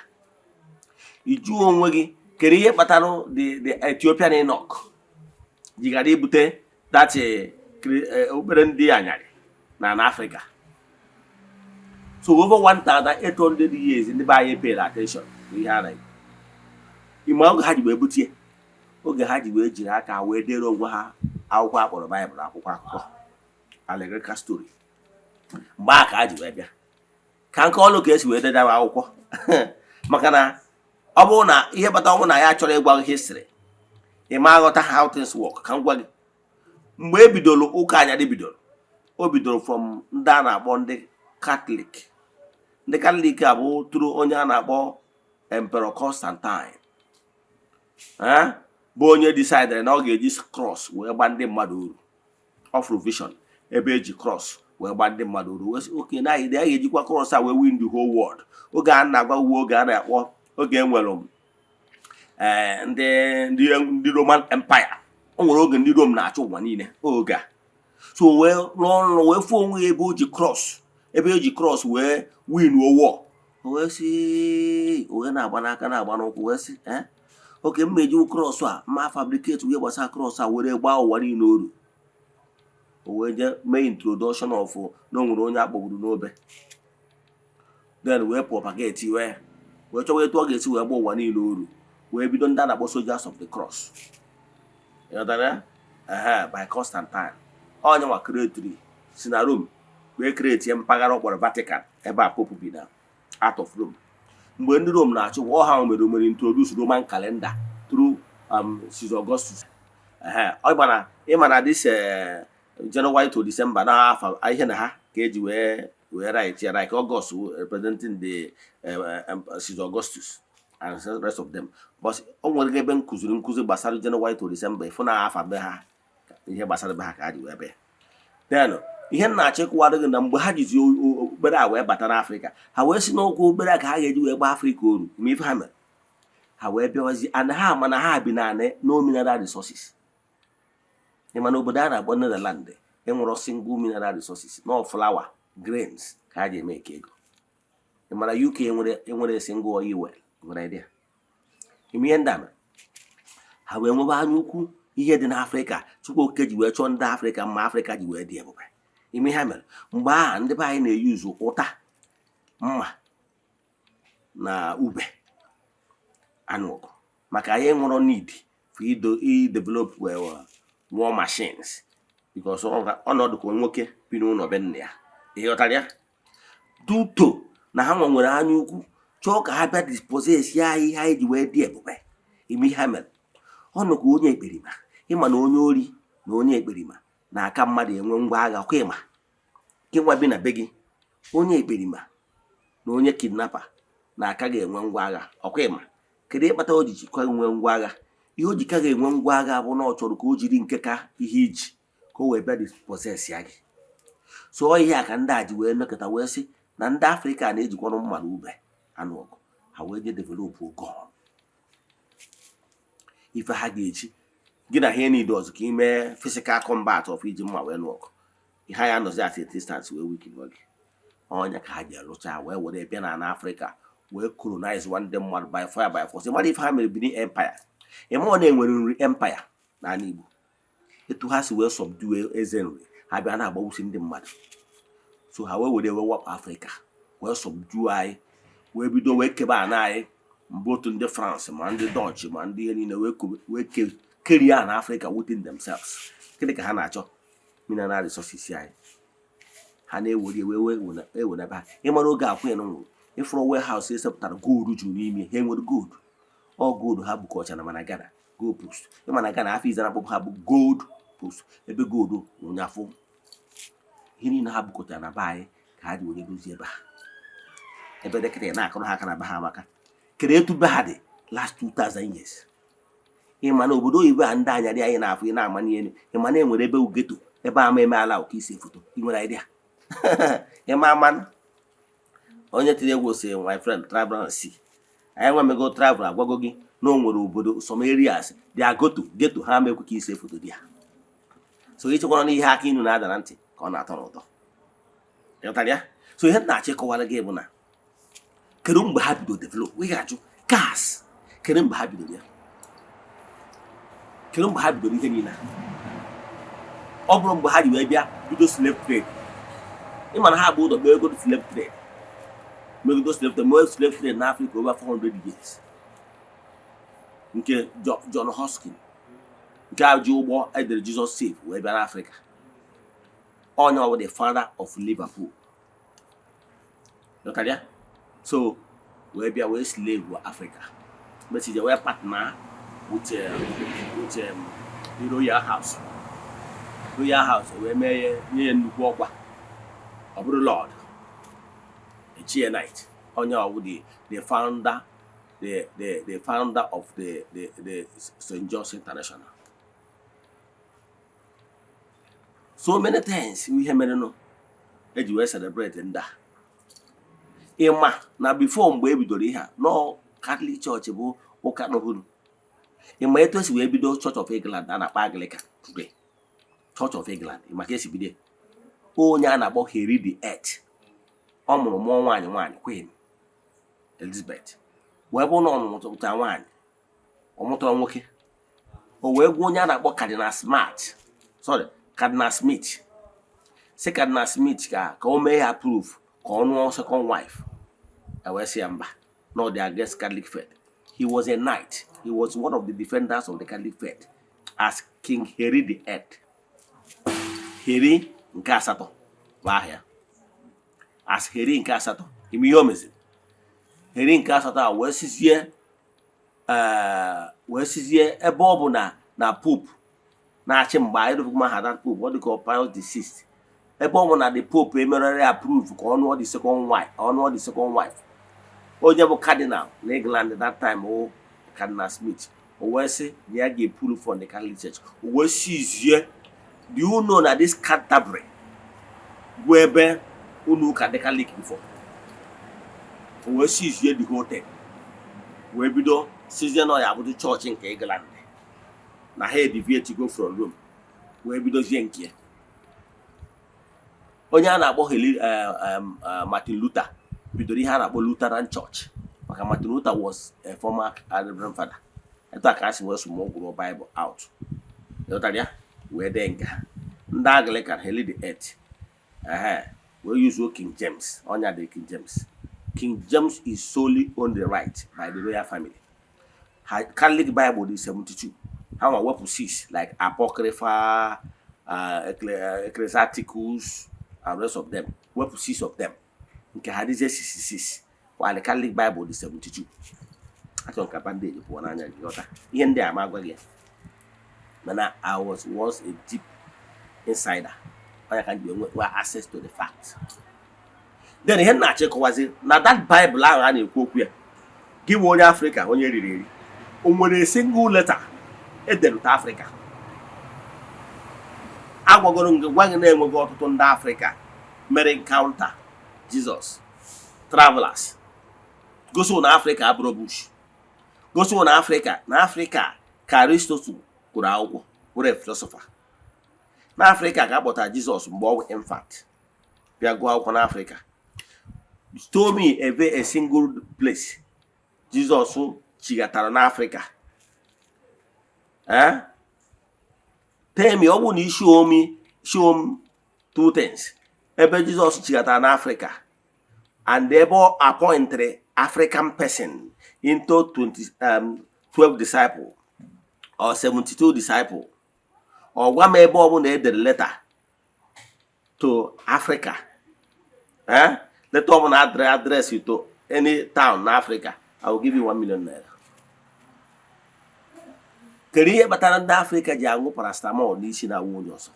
Ị jụọ onwe gị kedu ihe kpatara the Ethiopian Enoch jigara ibute that okpukpere ndị anyarị na Afrịka? So over 1800 years ndị be anyị paid attention ihe a na ime oge ha ji wee butie, oge ha ji wee jiri aka wee dere onwe ha akwụkwọ akpọrọ Baịbụl, akwụkwọ akụkọ, allegorical story. Mgbe a ka ha ji wee bịa ka nke ọlụ ka esi wee dede akwụkwọ, maka na ọ bụrụ na ihe kpata ọ bụrụ na ya chọrọ ịgwa gị history, ị ma aghọta how things work. Ka m gwa gị, mgbe e bidoro ụka anyarị bidoro, o bidoro from ndị a na-akpọ ndị Katọlik. Ndị Katọlik a bụ tụrụ onye a na-akpọ Emperor Constantine, bụ onye decidere na ọ ga-eji cross wee gba ndị mmadụ uru. Ọ fụrụ vision ebe eji cross wee gba ndị mmadụ uru, wee sị, "Okay, na anyị ga-ejikwa cross a wee win the whole world." Oge a na-agwa uwe, oge a na-akpọ oge e nwere ndị Roman Empire, o nwere oge ndị Rome na-achị ụwa niile oge a. So wee rụọ ọrụ wee fụọ onwe ya ebe o ji cross, ebe o ji cross wee win war. O wee sị, o wee na-agba n'aka, na-agba n'ụkwụ, wee sị, ee, oke m ejiwu cross a ma fabricate wee gbasara cross a were gbaa ụwa niile oru. O wee jee mee introduction of na o nwere onye akpọgburu n'obe, then wee propagate, wee chọwa etu ọ ga-esi wee gba ụwa niile oru, wee bido ndị a na-akpọ Soldiers of the Cross. Ịghọtara ya? Ehe, by Constantine, onye nwa createri si na Rome wee create mpaghara ọ kpọrọ Vatican, ebe a Pope bi na out of Rome. Mgbe ndị Rome na-achị ụwa, ha mere introduce Roman calendar through Caesar Augustus. Ehe, ọ gbara ịma na this January to December na afọ ihe na ha ka eji wee write ya like August representing the Caesar Augustus. and the rest of them. But o nwere ebe m kụziri nkụzi gbasara January to December, ịfụ na afa be ha, ihe gbasara be ha ka ha ji wee bịa. Then ihe m na-achọ ịkụwara gị na mgbe ha jizi okpukpere a wee bata n'Afrịka, ha wee si n'ụkwụ okpukpere a ka ha ga-eji wee gbaa Afrịka oru. Ma ife ha mere, ha wee bịawazi and ha mana ha bi naanị no mineral resources. Ị ma na obodo a na-akpọ Netherland enwero single mineral resources, no flour, grains ka ha ji eme eke ego. Ị mara UK enwere single oil well? Nwere idea ime ihe ndị a mere ha wee nwebe anya ukwu. Ihe dị n'Afrịka, Chukwu Okike ji wee chọọ ndị Afrịka mma, Afrịka ji wee dị ebube. Ime ihe ha mere mgbe ahụ, ndị be anyị na-eyuzu ụta, mma na ube anụ ọgụ, maka anyị nwere need for ido i develop well war machines, because ọnọdụ ka nwoke bi n'ụlọ be nna ya. Ịghọtara ya? Duto na ha nwa nwere anya ukwu, chọọ ka ha bịa dispossess ya anyị, ihe anyị ji wee dị ebube. Ime ihe ha mere, ọ nọ ka onye ekperima. Ịma na onye ori na onye ekperima na-aka mmadụ enwe ngwa agha kwa. Ịma gị nwa bi na be gị, onye ekperima na onye kidnapper na-aka ga-enwe ngwa agha ọkwa. Ịma kedu ịkpata o ji jikwa nwee ngwa agha? Ihe o ji ka ga-enwe ngwa agha bụ na ọ chọrọ ka o jiri nke ka ihe iji ka o wee bịa dispossess ya gị. So ọ ihe a ka ndị a ji wee nọkọta wee sị na ndị Afrịka na-ejikwanụ mma na ube anụ ọgụ. Ha wee jee develop gun, ife ha ga-eji gị na ha niile ọzọ ka ime physical combat of iji mma wee nụ ọgụ. Ha ya nọzi at a distance wee weaken gị. Ọnya ka ha ji alụcha wee were bịa na Afrịka wee colonize nwa ndị mmadụ by fire by force. Ịmara ife ha mere Benin Empire? Ịma ọ na-enwere Nri Empire n'ala Igbo? Etu ha si wee subdue eze Nri, ha bịa na-agbawusi ndị mmadụ. So ha wee were wee wakpo Afrịka, wee subdue anyị, wee bido wee kebe ana anyị. Mbụ otu ndị France ma ndị Dutch ma ndị ihe niile wee wee kerie na Afrịka within themselves. Gịnị ka ha na-achọ? Mineral resources anyị. Ha na-ewere wee ewe ebe ha. Ịmara oge akwụnye nwụrụ, ịfụrụ warehouse esepụtara gold juru n'ime ha. Enwere gold, ọ gold ha bukọcha na mana Ghana, gold post. Ịma na Ghana afọ izara akpọpụ ha bụ gold post, ebe gold ụnyafụ. Ihe niile ha bukọtara na be anyị ka ha ji were dozie ebe ha, ebe dịkịta na-akụrụ ha aka na be ha. Maka kedu etu be ha dị last 2000 years? Ịma na obodo oyibo a ndị anyarị anyị na-afụ, ị na-ama n'elu, ịma na enwere ebe ghetto, ebe ama eme ala ka isi foto. Ị nwere idea? Ịma ama onye tiri egwu si, "My friend, travel and see." Anyị nwa mego travel, agwago gị na o nwere obodo, some areas dị a ghetto ghetto, ha mekwe ka ise foto dị ya. So ịchekwara na ihe aka inu na-ada na ntị ka ọ na-atọ n'ụtọ. Ịghọtara ya? So ihe m na-achọ ịkọwara gị bụ na kedu mgbe ha bido develop? Ị ga-ajụ cars, kedu mgbe ha bidoro ya? Kedu mgbe ha bidoro ihe niile a? Ọ bụrụ mgbe ha ji wee bịa bido slave trade. Ịma na ha bụ ụzọ megodo slave trade, megodo slave trade, mee slave trade na Africa over 400 years, nke John Hoskin nke a ji ụgbọ edere "Jesus Save" wee bịa n'Africa. Onye ọ bụ the father of Liverpool. Ghọtara ya? So wee bịa wee slave Africa, mesije wee partner with the royal house. Royal house wee mee ya, nye ya nnukwu ọkwa, ọ bụrụ lord, echie knight. Onye ọ bụ the founder, the founder of the St. John's International. So many things ihe merenụ eji wee celebrate ndị a. Ịma na before mgbe e bidoro ihe a nọ, Catholic Church bụ ụka nọhụrụ. Ịma etu esi wee bido Church of England a na-akpọ Anglican today? Church of England, ịma ka esi bido ya? Onye a na-akpọ Henry the Eighth, ọ mụrụ mụọ nwaanyị, nwaanyị Queen Elizabeth, wee bụ na ọ mụtara nwaanyị, ọ mụtara nwoke. O wee gwa onye a na-akpọ Cardinal Smart, sorry, Cardinal Smith, si Cardinal Smith ka o mee ya approve ka ọ nụọ second wife. E wee sị ya mba, no, they against Catholic faith. He was a knight, he was one of the defenders of the Catholic faith as King Henry the Eighth. Henry nke asatọ bụ aha ya. As Henry nke asatọ, ime ihe o meziri, Henry nke asatọ a wee sizie wee sizie ebe ọ bụ na Pope na-achị mgbe anyị rụfụ ma ha, that Pope ọ dị ka Pius the Sixth, ebe ọ bụ na the Pope emerere approve ka ọ nụọ the second wife, ọ nụọ the second wife. Onye bụ cardinal na England that time o, Cardinal Smith, o wee sị na ya ga-epull from the Catholic Church, o wee sizie. Do you know na this Canterbury bụ ebe ụlọ ụka ndị Catholic before? O wee sizie the whole thing, wee bido sizie na ọ ya abụdụ chọọchị nke England, na ha deviate go from Rome, wee bidozie nke ya. Onye a na-akpọ Martin Luther bidoro ihe a na-akpọ Lutheran Church, maka Martin Luther was a former Reverend Father. Etu a ka a si wee smuggle Bible out, ịghọtara ya, wee dee nke ha. Ndị Anglican, Henry the Eighth, ehe, wee use King James. Ọnya dị King James. King James is solely owned the right by the royal family. Ha Catholic Bible dị 72, ha nwa wepụ 6, like Apocrypha, Ecclesiasticus and rest of them, wepụ 6 of them, nke ha dịzie 66, while the Catholic Bible dị 72. Achọrọ ka bandage pụọ n'anya gị, ghọta ihe ndị a ma agwa gị ya. Mana I was once a deep insider, onye ka m ji nwe access to the fact. Then ihe m na-achọ ịkọwazi na that Bible ahụ a na-ekwu okwu ya, gị bụ onye Afrịka, onye riri eri, o nwere single letter edere to Afrịka? Agwagoro m gị, gwa gị na-enweghị ọtụtụ ndị Afrịka mere encounter Jesus, travelers, gosi na Afrịka abụrụ bush, gosi na Afrịka, na Afrịka ka Aristotle gụrụ akwụkwọ, bụrụ a philosopher. N'Afrịka ka a kpọtara Jizọs mgbe ọ bụ infant, bịa gụọ akwụkwọ n'Afrịka. Told me ebe a single place Jizọs chighatara n'Afrịka. Eh, tell me. Ọ bụrụ na i show me, show m two things: ebe Jizọs chighatara n'Afrịka and ebe ọ appointed African person into 20, 12 disciple or 72 disciple. Ọ gwa m ebe ọbụla edere letter to Africa. Eh, letter ọbụla address to any town na Africa, I will give you ₦1 million. Kedu ihe kpatara ndị Afrịka ji aṅụ paracetamol n'isi na awụ onye ọzọ?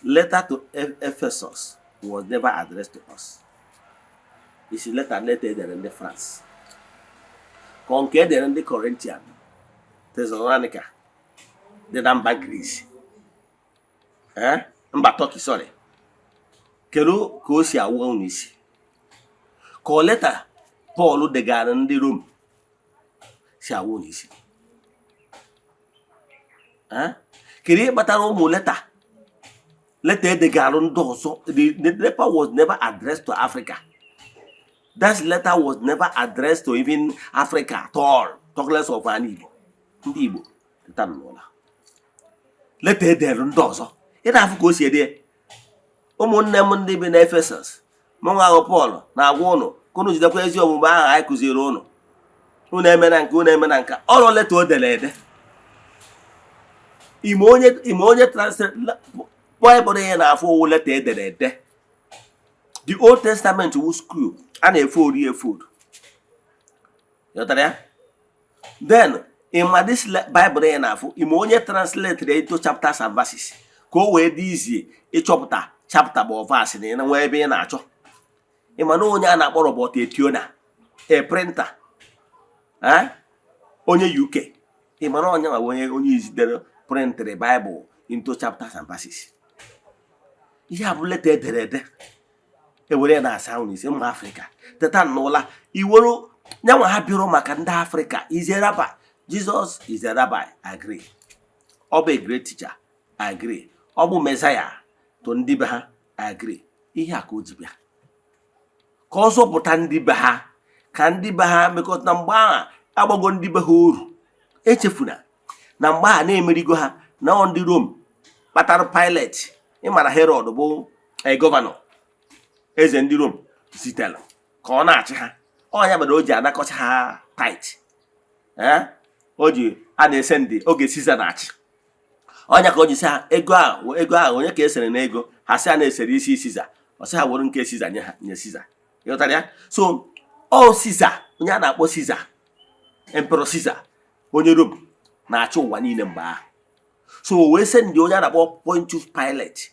Letter to Ephesus was never addressed to us. Isi letter edere ndị France, ka ọ nke edere ndị Corinthian, Thessalonica dị na mba Greece, eh, mba Turkey, sorry. Kedu ka o si awụ unu isi? Ka ọ leta Pọl degara ndị Rom si awụ unu isi? Eh? Kedu ihe kpatara ụmụ leta edegarụ ndị ọzọ? The letter was never addressed to Africa. That letter was never addressed to even Africa at all, talk less of an Igbo. Ndị Igbo teta n'ụla. Leta edere ndị ọzọ, ị na-afụ ka o si ede: "Ụmụnne m ndị bi n'Efesọs, mụ nwa ahụ Pọl na-agwa ụnụ ka unu jidekwa ezi omume ahụ anyị kụziri ụnụ, unu eme na nke unu eme na nke ọrụ." Leta o dere ede, ime onye translate Bible ya na-afụ owu leta edere ede. The Old Testament wu scroll a na-efe ori efodu, ghọtara ya? Then ịma this Bible ya na-afụ, ime onye translate into chapters and verses ka o wee dị easy ịchọpụta chapter ma ọ verse na ị nwee ebe ị na-achọ. Ịma na onye a na-akpọ Robert Etiona, a printer, eh? Onye UK. Ịma na onye nwa bụ onye izidere printịrị Bible into chapters and verses. Ihe a bụ leta edere ede ewere ya na-asa ahụ n'isi. Ụmụ Afrịka, teta n'ụla. Iwere nyanwa ha bịara maka ndị Afrịka. Is a rabbi. Jesus is a rabbi, agree. Ọ bụ a great teacher, agree. Ọ bụ Messiah to ndị be ha, agree. Ihe a ka o ji bịa, ka ọ zọpụta ndị be ha, ka ndị be ha mekọta. Mgbe ahụ agbago ndị be ha oru. Echefuna na mgbe a na-emerigo ha na ọ ndị Rom kpatara Pilate. Ịmara Herod bụ governor, eze ndị Rom zitere ka ọ na-achị ha. Ọ ya mere o ji anakọcha ha tithe. Ee, o ji a na-ese ndị oge Siza na-achị. Ọnya ka o ji sị ha ego ahụ, ego ahụ onye ka esere n'ego ha? Sị a na-esere isi Siza. Ọ sị ha were nke Siza nye ha, nye Siza. Ịghọtara ya? So ọ Siza, onye a na-akpọ Siza, Emperor Siza, onye Rom na-achị ụwa niile mgbe ahụ. So o wee sị ndị onye a na-akpọ Pontius Pilate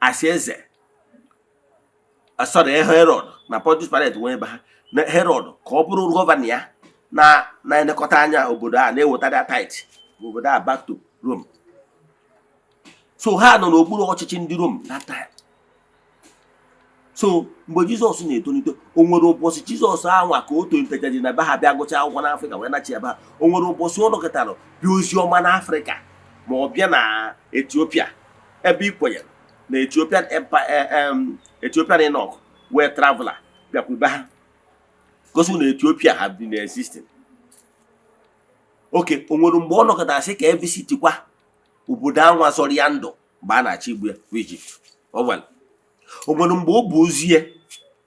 as eze, sorry, Herod na Pontius Pilate nwee ebe ha Na Herod ka ọ bụrụ governor ya na na-elekọta anya obodo a, na-ewetara tithe obodo a back to Rome. So ha nọ n'okpuru ọchịchị ndị Rome that time. So mgbe Jizọs na-etolite, o nwere ụbọchị Jizọs anwa ka o tolitechaji na be ha bịa gụchaa akwụkwọ n'Afrịka wee nachi ebe ha, o nwere ụbọchị ọ nọkọtara bịa ozi ọma n'Afrịka ma ọ bịa na Etiopia, ebe ị kwenyere na Ethiopian Empire, Ethiopian eunuch wee traveler bịakwa be ha, gosi na Ethiopia have been existing? Okay, o nwere mgbe ọ nọkọtara sị ka e visitikwa obodo anwa zọrọ ya ndụ mgbe a na-achọ igbu ya bụ Egypt? O nwere, o nwere mgbe ọ bụ ozi ya,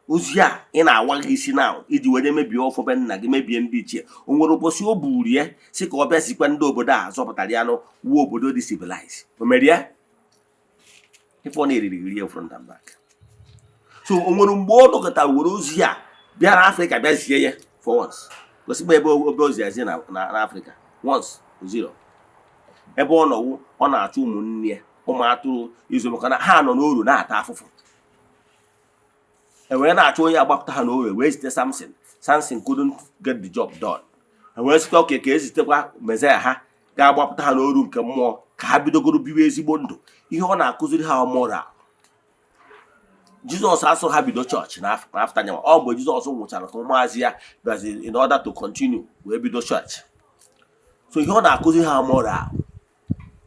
ozi a ị na-awa gị isi na iji were mebie ọfọ be nna gị, mebie ndị ichie, o nwere ụbọchị o buru ya si ka ọ bịa sikwa ndị obodo a zọpụtara ya nụ wuo obodo dị civilized? O mere ya? Ife ọ na-eriri iri ya front and back. So o nwere mgbe ọ nọkọtara were ozi a bịara Afrịka bịa zie ya for once? Gosi m ebe ebe ozi ya zie na Afrịka once. Zero. Ebe ọ nọwụ, ọ na-achụ ụmụnne ya, ụmụ atụrụ izu, maka na ha nọ n'oru na-ata afụfụ. E wee na-achọ onye agbapụta ha n'oru, wee zite Samson. Samson couldn't get the job done. E wee sikwa oke ka ezitekwa Messiah ha ga-agbapụta ha n'oru nke mmụọ, ka ha bidogoro biwe ezigbo ndụ. Ihe ọ na-akụziri ha, moral. Jizọs asụ ha bido chọọchị na after nyanwa. Ọ mgbe Jizọs nwụchara ka ụmụazị ya bịazi in order to continue wee bido chọọchị. So ihe ọ na-akụziri ha, moral,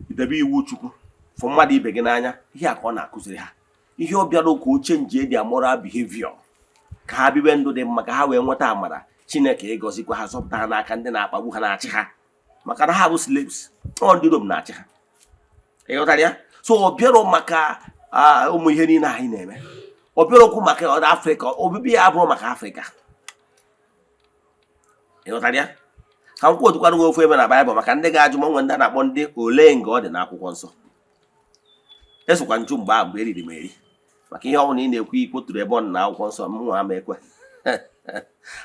idebe iwu Chukwu, fụ mmadụ ibe gị n'anya. Ihe a ka ọ na-akụziri ha. Ihe ọ bịara ka o change their moral behavior, ka ha biwe ndụ dị mma, ka ha wee nweta amara Chineke ịgọzikwa ha, zọpụta ha n'aka ndị na-akpagbu ha, na-achị ha, maka na ha bụ slaves. Ọ ndị Rom na-achị ha. Ị ghọtara ya? So ọ bịara maka ụmụ ihe niile anyị na-eme. Ọ bịara okwu maka Afrịka. Obibi ya abụrụ maka Afrịka. Ị ghọtara ya? Ka m kwuotukwara gị ofu ebe na Baịbụl maka ndị ga-ajụ ma nwe ndị a na-akpọ ndị ole nga ọ dị n'akwụkwọ nsọ. Esokwa nju mgbe ahụ, mgbe eriri m eri maka ihe ọ bụla ị na-ekwu ikwoturu ebe ọ nọ na akwụkwọ nsọ. M nwa ama ekwe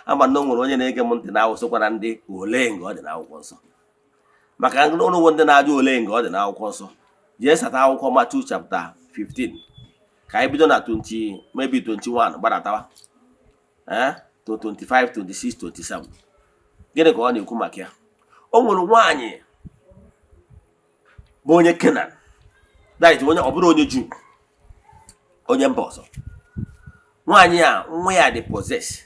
ama na o nwere onye na-ege m ntị na-awụsịkwa na ndị ole nga ọ dị n'akwụkwọ nsọ. Maka ụnụ ndị na-ajụ ole nga ọ dị n'akwụkwọ nsọ, jee sata akwụkwọ Matthew chapter 15, ka anyị bido na 20, maybe 21, gbadatawa to 25, 26, 27. Gịnị ka ọ na-ekwu maka ya? O nwere nwaanyị bụ onye Kenan, that is, onye ọ bụrụ onye Juu, onye mba ọzọ. Nwaanyị a, nwa ya dị possess,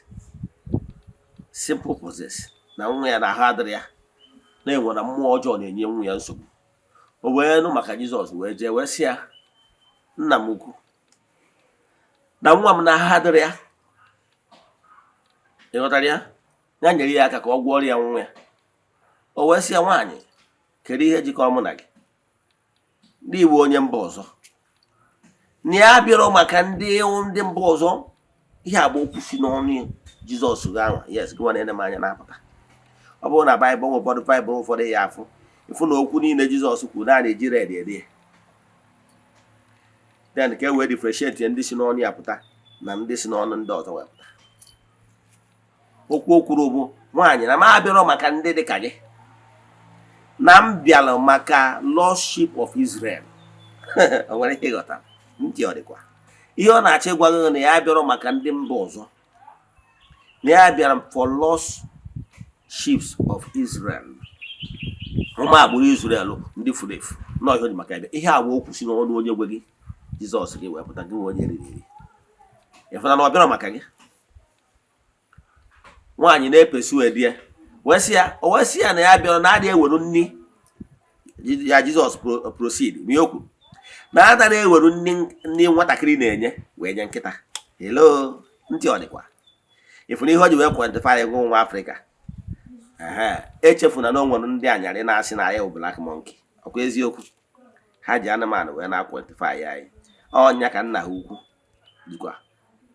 simple possess, na nwa ya na ahụ adịrị ya, na-enwe na mmụọ ọjọọ na-enye nwa ya nsogbu. O wee nụ maka Jizọs, wee jee wee sị ya, "Nna m ukwu, na nwa m na ahụ adịrị ya." Ị ghọtara ya? Ya nyere ya aka ka ọ gwọọrọ ya nwa ya. O wee sị ya, "Nwaanyị, kedu ihe jikọrọ mụ na gị? Ndị Igbo, onye mba ọzọ, na ya bịara maka ndị mba ọzọ." Ihe agba okwu si n'ọnụ Jizọs ga-anwa. Yes, gị nwa na-ene m anya na-apụta. Ọ bụrụ na Baịbụl, ụfọdụ Baịbụl ụfọdụ ya afụ ịfụ na okwu niile Jizọs kwuru na a na-eji red ede ya, then ka e wee differentiate ndị si n'ọnụ ya pụta na ndị si n'ọnụ ndị ọzọ wee pụta. Okwu o kwuru bụ, "Nwaanyị, na m abịarọ maka ndị dị ka gị, na m bịara maka lost sheep of Israel." O nwere ihe ịghọta ntị? Ọ dịkwa ihe ọ na-achọ ịgwa gị na ya bịarọ maka ndị mba ọzọ, na ya bịara for lost sheep of Israel, ụmụ agbụrụ Israel ndị furu efu. Nọọ ihe o ji maka ya bịa. Ihe a bụ okwu si n'ọnụ onye gwe gị, Jizọs gị, wee pụta. Gị nwe onye riri eri, ịfụna na ọ bịara maka gị? Nwaanyị na-epesu di ya, wee sị ya, o wee sị ya na ya bịara na adị eweru nni ya. Jizọs proceed ma ihe o kwuru na ada na-eweru nni nni nwatakịrị na-enye wee nye nkịta. Hello, ntị, ọ dịkwa ịfụna ihe o ji wee quantify ego nwa Afrịka? Ehe, echefuna na o nwere ndị anyarị na-asị na ya bụ black monkey. Ọkwa eziokwu? Ha ji anụmanụ wee na-quantify anyị. Ọnya ka nna ha ukwu jikwa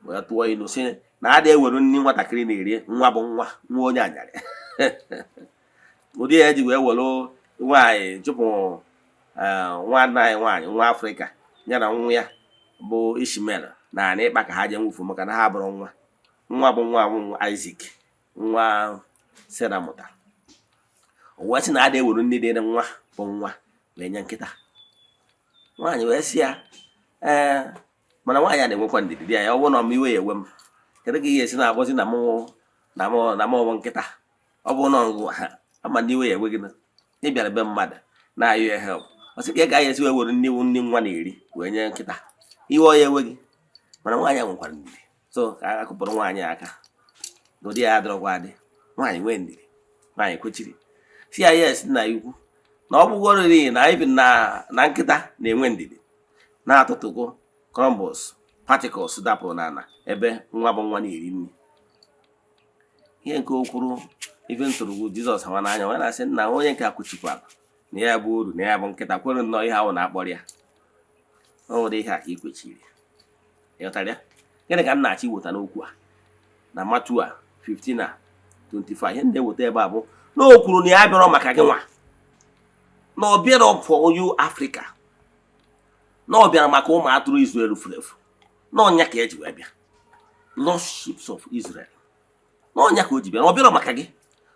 wee tụọ ilu sị na ada eweru nni nwatakịrị na-eri. Nwa bụ nwa nwa onye anyarị, ụdị ya eji wee were nwaanyị chụpụ nwanne anyị nwaanyị, nwa Afrịka, ya na nwa ya bụ Ishmael na anị ịkpa ka ha jee nwufu, maka na ha bụrụ nwa nwa bụ nwa nwa Isaac, nwa Sera mụtara. O wee sị na ada ewere nne dịrị nwa bụ nwa wee nye nkịta. Nwaanyị wee sị ya, ee, mana nwaanyị a na-enwekwa ndidi. Di ya, ọ bụrụ na ọma iwe ya ewe m, Kedu ka ihe esi na-agọzi na mụ na mụ na mụ nkịta? Ọ bụrụ na ọgụ ha ama na iwe ya enwe gị na ị bịara be mmadụ na-ayọ ya help, ọ sị ka ị ga esi wee were nri nri nwa na-eri wee nye nkịta, iwe ọ ya enwe gị. Mana nwaanyị a nwekwara ndidi, so ka a kụpụrụ nwaanyị aka n'ụdị ya adịrọkwa adị. Nwaanyị nwee ndidi, nwaanyị kwechiri, si ya, "Yes, nna ya ukwu," na ọ bụgoriri na even na nkịta na-enwe ndidi na-atụtụgo crumbles, particles dapụrụ n'ala ebe nwa bụ nwa na-eri nri. Ihe nke o kwuru ife ntụrụgwu Jizọs hawa n'anya, wee na-asị nna onye nke a kwuchikwara na ya bụ uru na ya bụ nkịta kwere nnọọ ihe ahụ na-akpọrọ ya. O nwere ihe a ka ị kwechiri, ịghọtara ya? Gịnị ka m na-achọ iweta n'okwu a na Matthew a 15 a 25? Ihe ndị eweta ebe a bụ na o kwuru na ya bịarọ maka gị nwa, na ọ bịarọ for you Africa, na ọ bịara maka ụmụ atụrụ Israel furu efu, na ọnya ka eji wee bịa, lost sheep of Israel, na ọnya ka o ji bịa, na ọ bịarọ maka gị.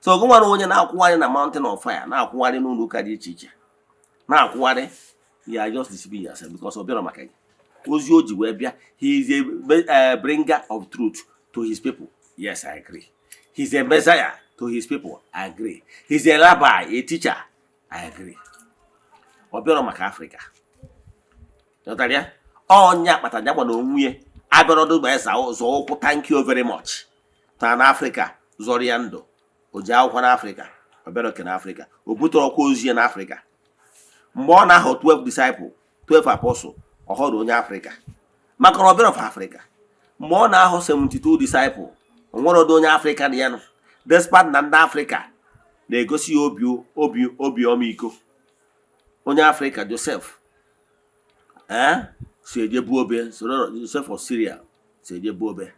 So gị nwere onye na-akwụgharị na Mountain of Fire, na-akwụgharị n'ụlọ ụka dị iche iche, na-akwụgharị ya, just deceiving yourself, because ọ bịarọ maka gị. Ozi o ji wee bịa, he is a bringer of truth to his people, yes, I agree. He is a messiah to his people, I agree. He is a rabbi, a teacher, I agree. Ọ bịarọ maka Afrịka, ghọtara ya? Ọnya kpatara ya gbana onwe ya abịarọdụ ma eza zọọ ụkwụ, thank you very much, taa na Afrịka zọrọ ya ndụ. O ji akwụkwọ n'Afrịka, ọ bịara oke n'Afrịka, o butere ọkwa ozi ya n'Afrịka. Mgbe ọ na-ahọ 12 disciple, 12 apostle, ọ họrọ onye Afrịka maka na ọ bịara of Afrịka. Mgbe ọ na-ahọ 72 disciple, o nwere ọdụ onye Afrịka na ya nọ, despite na ndị Afrịka na-egosi ya obi ọmịiko. Onye Afrịka, Joseph, ee, si eje buo obe, soro Joseph of Syria si eje buo obe.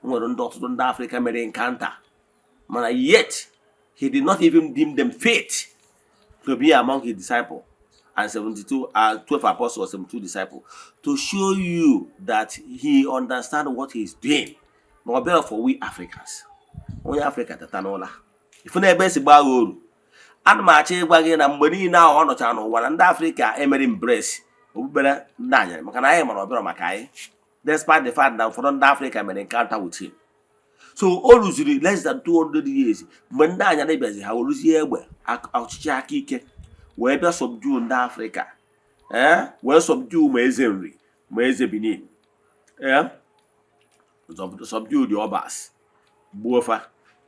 O nwere ndị ọtụtụ ndị Afrịka mere encounter, mana yet he did not even deem them fit to be among his disciples and 72 12 apostles, 72 disciples, to show you that he understand what he is doing, na ọ bịara for we Africans. Onye Afrịka, teta n'ụla, ifu na ebe esi gbaa gha oru. Ana m achọ ịgwa gị na mgbe niile ahụ ọ nọchara n'ụwa na ndị Afrịka emere embrace okpukpere ndị anyarị, maka na anyị mara ọ bịara maka anyị, despite the fact na ụfọdụ ndị Afrịka mere encounter with him. So o ruziri less than 200 years mgbe ndị anyarị bịazi, ha weruzie egbe ọchịchị aka ike wee bịa subdue ndị Afrịka, ee, wee subdue ma eze Nri ma eze Benin, ee, subdue the Obas, gbuo fa,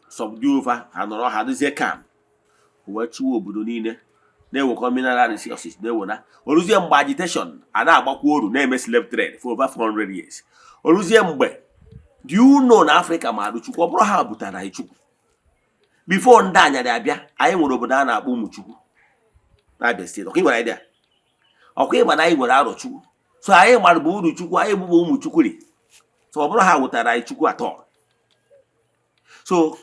subdue fa, ha nọrọ ha dịzie kam wee chịwa obodo niile, na-ewekọ mineral resources na-ewena. Oruzie mgbe agitation a na-agbakwa oru, na-eme slave trade for over 400 years. Oruzie mgbe, do you know na Afrịka maara Chukwu? Ọ bụrụ ha butere anyị Chukwu before ndị anyarị abịa. Anyị nwere obodo a na-akpọ Ụmụchukwu n'Abia Steeti. Ọkwa ị nwere idea? Ọkwa ịma na anyị nwere arọ Chukwu? So anyị mara bụ uru Chukwu, anyị bụbụ ụmụ Chukwuri. So ọ bụrụ ha wetara anyị Chukwu atọ. So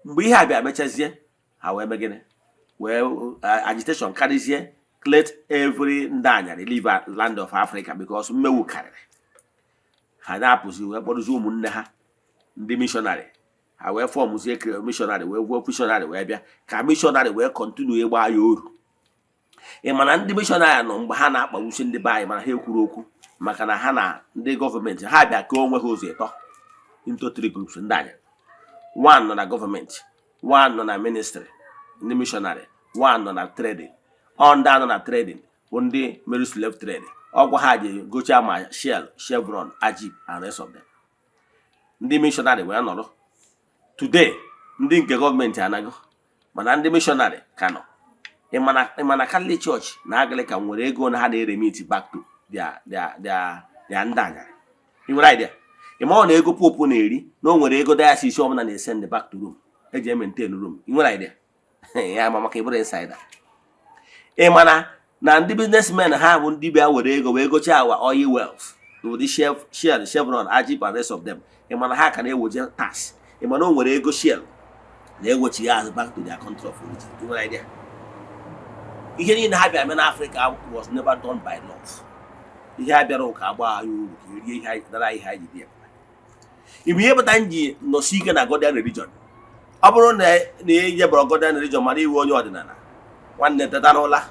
mgbe ihe a bịa mechazie, ha wee mee gịnị? Wee agitation karịzie, let every ndị anyarị leave land of Africa, because mmewu karịrị. Ha na-apụzi wee kpọrọzie ụmụnne ha ndị missionary, ha wee formzie missionary, wee gwuo missionary, wee bịa ka missionary wee continue ịgba ya oru. Ị ma na ndị missionary nọ mgbe ha na-akpagbusi ndị be anyị, mana ha ekwuru okwu maka na ha na ndị gọọmenti ha bịa kee onwe ha ụzọ ịtọ, into three groups. Ndị anyị, one nọ na gọọmenti, one nọ na ministry ndị missionary, one nọ na trading. Ọ ndị anọ na trading bụ ndị mere slave trade. Ọgwa ha ji gochaa ma Shell, Chevron, Agip and rest of them. Ndị missionary wee nọrọ. Today ndị nke gọọmenti anago, mana ndị missionary ka nọ. Ịma na Catholic Church na Anglican nwere ego na ha na-eremit back to their ndị anyarị? Ị nwere idea? Ịma ọ na ego pope na-eri, na o nwere ego diocese ọbụla na-esend back to Rome eji maintain Rome? Ị nwere idea ya? Ma maka ịbụrụ insider, ị mana na ndị businessmen ha bụ ndị bịa were ego wee gochaa our oil wealth n'ụdị Shell, Chevron, Agip and rest of them. Ị mana ha ka na-eweje tax? Ị mana o nwere ego Shell na-ewechi azụ back to their country of origin? Ị nwere idea? Ihe niile ha bịara mee n'Africa was never done by love. Ihe a bịara ụka agba anyị uru ka erie ihe anyị dara, ihe anyị ji dị ime ihe pụta. M ji nọsi ike na Godian religion. Ọ bụrụ na ị jebọrọ Godian religion, mana iwe onye ọdịnala, nwanne, teta n'ụla.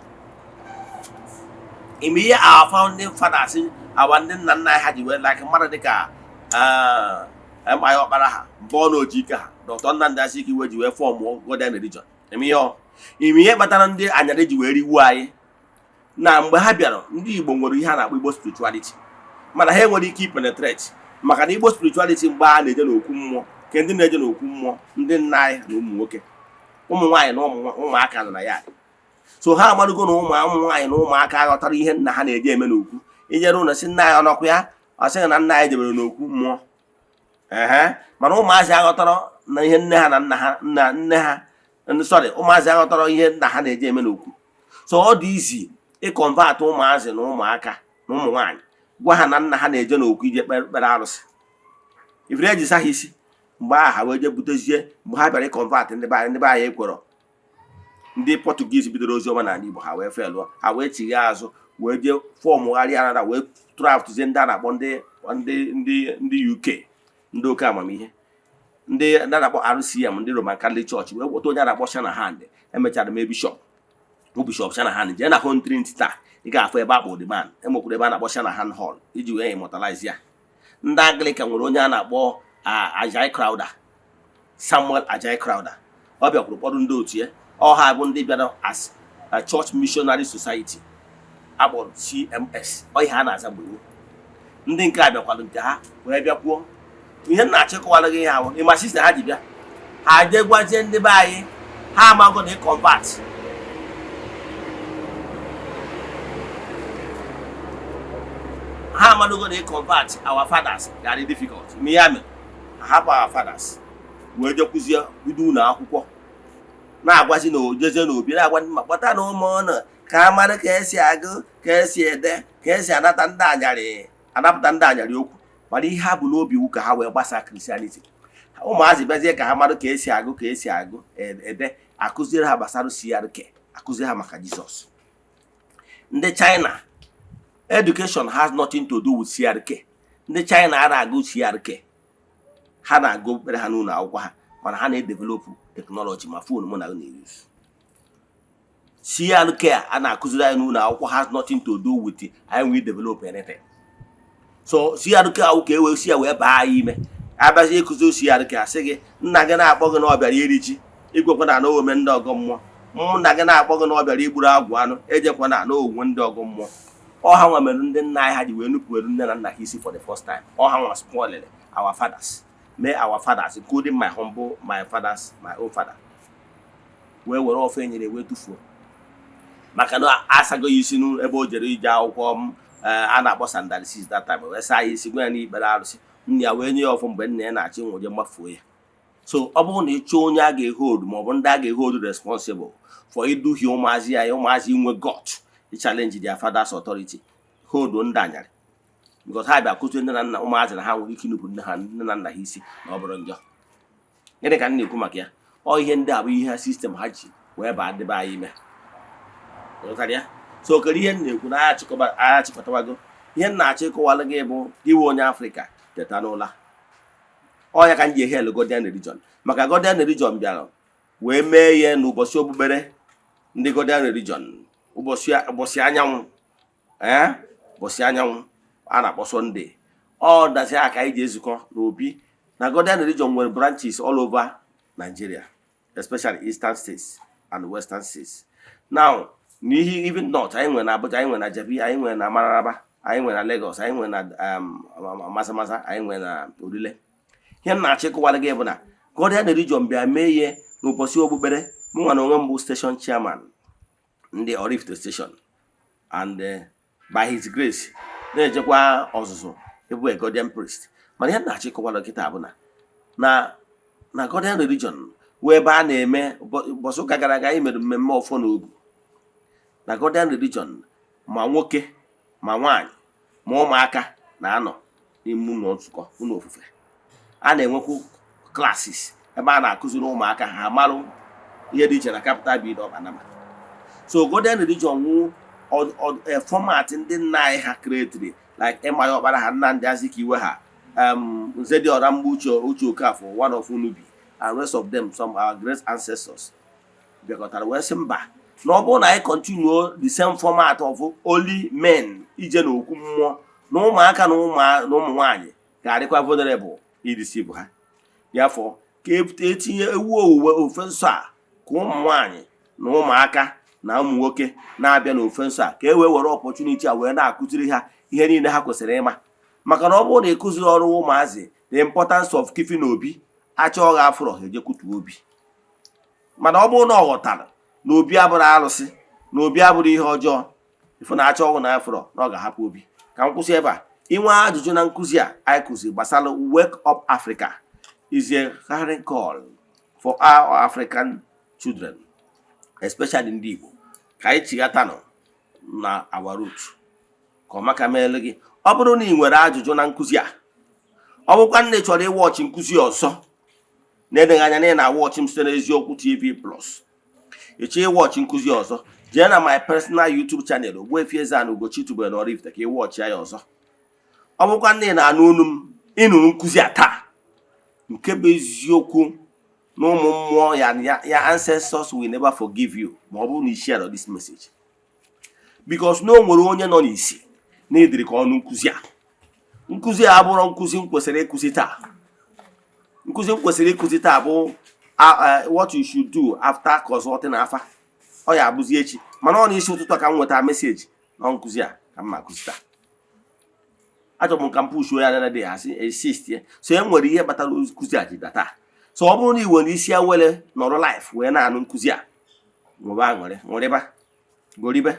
Ime ihe our founding fathers, our ndị nna nna anyị ha ji wee like mmadụ dịka M.I. Ọkpara ha mbọ na Ojike ha, Dr. Nnamdi Azikiwe ji wee form Godian Religion. Eme ihe ọ ime ihe kpatara ndị anyarị ji wee rigbuo anyị na mgbe ha bịara. Ndị Igbo nwere ihe a na-akpọ Igbo spirituality, mana ha enwere ike ipenetrate, maka na Igbo spirituality mgbe a na-eje n'okwu mmụọ, nke ndị na-eje n'okwu mmụọ, ndị nna anyị na ụmụ nwoke, ụmụ nwaanyị na ụmụaka nọ na ya. So ha amarugo na ụmụ nwaanyị na ụmụaka aghọtara ihe nna ha na-eje eme n'okwu. Inyere ụlọ si nna anyị ọnọkwa ya, ọ sịghị na nna anyị jebere n'okwu mmụọ. Ehe, mana ụmụazị aghọtara na ihe nne ha na nna ha, nna nne ha, sorry, ụmụazị aghọtara ihe nna ha na-eje eme n'okwu. So ọ dị izi ịconvert ụmụazị na ụmụaka na ụmụ nwaanyị, gwa ha na nna ha na-eje n'okwu ije kpere arụsị ifere eji sa ha isi. Mgbe ahụ ha wee je butezie. Mgbe ha bịara ịconvert ndị be anyị, ndị be anyị ekwerọ. Ndị Portuguese bidoro ozi ọma n'ala Igbo, ha wee felụọ, ha wee chigha azụ, wee jee formgharịa ara, wee draftzie ndị a na-akpọ ndị UK, ndị oke amamihe, ndị a na-akpọ RCM, ndị Roman Catholic Church, wee weta onye a na-akpọ Shanahan. Emechara mee bishọp, bụ Bishọp Shanahan. Jee na Holy Trinity taa, ị ga-afụ ebe akpọ the man. Enwekwara ebe a na-akpọ Shanahan Hall iji wee immortalize ya. Ndị Anglican nwere onye a na-akpọ Ajayi Crowther, Samuel Ajayi Crowther. Ọ bịakwuru kpọrọ ndị otu ya. Ọha bụ ndị bịara as a Church Missionary Society akpọrọ CMS. Ọ ihe a na-aza mgbe gboo. Ndị nke a bịakwara nke ha wee bịakwuo. Ihe m na-achịkọwara gị ihe ahụ, ịma sista ha ji bịa, ha jee gwazie ndị be anyị. Ha amago na ịconvert ha, amadogo na ịconvert our fathers ga-adị difficult. Ime ya mere ha hapụ our fathers wee jekwuzie bido ụlọ akwụkwọ, na-agwazi na ojezie n'obi, na-agwa ndị ma kpọta na ụmụ ụnụ ka a mara ka esi agụ, ka esi ede, ka esi anata ndị anyarị, anapụta ndị anyarị okwu. Mana ihe ha bụ n'obi iwu ka ha wee gbasaa Christianity. Ụmụazị bịazie ka ha mara ka esi agụ, ka esi agụ ede, akụziere ha gbasara CRK, akụziere ha maka Jizọs. Ndị China, education has nothing to do with CRK. Ndị China a na-agụ CRK, ha na-agụ okpukpere ha n'ụlọ akwụkwọ ha, mana ha na-edevelop technology ma phone mụ na na-use. CRK a na-akụziri anyị n'ụlọ akwụkwọ has nothing to do with anyị we develop anything. So CRK ahụ ka e wee si ya wee baa anyị ime. Abịazi ịkụzi CRK, asị gị nna gị na-akpọ gị na ọ bịara iri ji, igwekwa na ome ndị ọgọ mmụọ. Nna gị na-akpọ gị na ọ bịara igburu agwụ anụ, ejekwa na owuwe ndị ọgọ mmụọ. Ọha nwa mere ndị nna anyị ha ji wee nupụrụ nne na nna ha isi for the first time. Ọha nwa spoiled our fathers, mee our fathers, including my humble, my fathers, my own father, wee were ofe enyere wee tụfuo, maka na asago ya isi n'ebe o jere ije akwụkwọ m a na-akpọ standard 6 that time, wee saa ya isi, gwa ya n'ikpere arụsị. Nna ya wee nye ya ọfụ mgbe nna ya na-achọ ịnwụ, je mmafuo ya. So ọ bụrụ na ị chọọ onye a ga-ehold maọbụ ndị a ga-ehold responsible for iduhie ụmụazị ya, ụmụazị inwe gut challenge their father's authority, hold ndị anyarị, because ha bịa kụzie nne na nna ụmụazị na ha nwere ike inupụ nne ha, nne na nna ha isi, na ọ bụrụ njọ. Gịnị ka m na-ekwu maka ya? Ọ ihe ndị a bụ ihe system ha ji wee baa ndị be anyị ime. Ghọtara ya? So kedu ihe m na-ekwu na agha chịkọtawago? Ihe m na-achọ ịkọwalụ gị bụ iwe onye Afrịka teta n'ụla. Ọ ya ka m ji ehail Godian Religion, maka Godian Religion bịara wee mee ihe n'ụbọchị okpukpere ndị Godian Religion, ụbọchị anyanwụ, ee, ụbọchị anyanwụ a na-akpọ Sunday. Ọ dazi aka anyị ji ezukọ n'obi na Godian Religion nwere branches all over Nigeria, especially eastern states and western states. Now n'ihi even north, anyị nwere na Abuja, anyị nwere na Jabi, anyị nwere na Mararaba, anyị nwere na Lagos, anyị nwere na Mazamaza, anyị nwere na Orile. Ihe m na-achọ ịkọwara gị bụ na Godian Religion bịa mee ihe n'ụbọchị okpukpere. Mụ nwa na onwe m bụ station chairman ndị Oraifite station, and by his grace na-ejekwa ọzụzụ ịbụ a Godian priest. Mana ihe m na-achọ ịkọwara kịta bụ na Godian Religion wee ebe a na-eme ụbọchị ụka gara aga, anyị mere mmemme ọfọ na ogu na Godian Religion. Ma nwoke, ma nwaanyị, ma ụmụaka na-anọ n'ime ụlọ nzukọ, ụlọ ofufe. A na-enwekwu classes ebe a na-akụziri ụmụaka ha marụ ihe dị iche na capital B Ọbanama. So Godian Religion wụ format ndị nna anyị ha createri, like Emma Ọkpara ha, Nnamdi Azikiwe ha, Nzediọra Mgbe Uche, Uche Okafor, one of Unubi, and rest of them, some our great ancestors bịakọtara wee sị mba, na ọ bụrụ na anyị continue the same format of only men ije n'okwu mmụọ, na ụmụaka na ụmụ nwaanyị ga-adịkwa vulnerable Ideceive ha. Therefore, ka etinye ewu owuwe ofe nsọ a, ka ụmụ nwanyị na ụmụaka na ụmụ nwoke na-abịa n'ofe nsọ a, ka e wee were opportunity a wee na-akụziri ha ihe niile ha kwesịrị ịma, maka na ọ bụrụ na ịkụziri ọrụ ụmụazị the importance of keeping obi, achọghị afụrọ ha ejekwutuo obi. Mana ọ bụrụ na ọ ghọtara na obi abụrụ arụsị, na obi abụrụ ihe ọjọọ, ifu na achọ ọgwụ na afụrọ na ọ ga-ahapụ obi. Ka m kwụsị ebe a. Inwe ajụjụ na nkụzi a anyị kụziri gbasara Wake Up Africa, is a clarion call for our African children, especially ndị Igbo, ka anyị chighatanụ na our root. Ka ọ maka meelu gị. Ọ bụrụ na ị nwere ajụjụ na nkụzi a, ọ bụkwa nne chọrọ ịwatch nkụzi ọzọ, na-edeghị anya na ị na-awatch m site n'Eziokwu TV Plus, ịchọ ịwatch nkụzi ọzọ, jee na my personal YouTube channel, Ogbuefi Eze-Ana Ugochi tubelu na Oraifite, ka ị watch ya ọzọ. Ọ bụkwa nne na-anụ olu m, ịnụrụ nkụzi a taa, nke bụ eziokwu na ụmụ mmụọ ya ya ancestors will never forgive you ma ọ bụrụ na i share this message, because na o nwere onye nọ n'isi na ịdịrị ka ọnụ nkụzi a. Nkụzi a abụrụ nkụzi m kwesịrị ịkụzi taa. Nkụzi m kwesịrị ịkụzi taa bụ what you should do after consulting afa. Ọ ya abụzi echi, mana ọ n'isi ụtụtụ ka m nweta message na nkụzi a ka m ma akụzi taa. Achọrọ m ka m pushuo ya na dị asị insist ya. So e nwere ihe kpatara nkụzi a ji taa. So ọ bụrụ na ị nwere isi awele nọrọ live wee na-anụ nkụzi a, nwebe aṅụrị, ṅụrịba, goribe.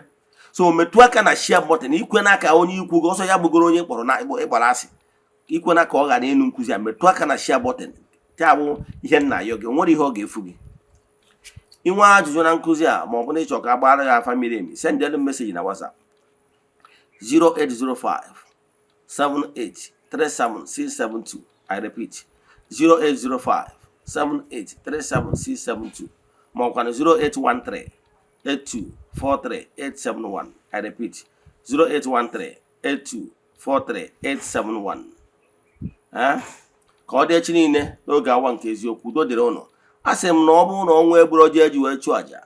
So metụ aka na share button. Ikwe n'aka onye ikwu gị ọsọ ya gbugoro onye kpọrọ na ịgbara asị, ikwe na ka ọ ghara ịnụ nkụzi a, metụ aka na share button. Ya bụ ihe nna ayọ gị. O nwere ihe ọ ga-efu gị. Inwe ajụjụ na nkụzi a, ma ọ bụ na ịchọ ka a gbara ya afa miri emi, sendelu message na WhatsApp 0805 7837672. I repeat, 0805 7837672, ma ọkwa na 0813 8243871. I repeat, 0813 8243871. Ee, ka ọ dị echi niile n'oge awa nke eziokwu. Udo dịrị ụnụ. A sị m na ọ bụrụ na ọnwa egburu ọjọọ eji wee chụọ àjà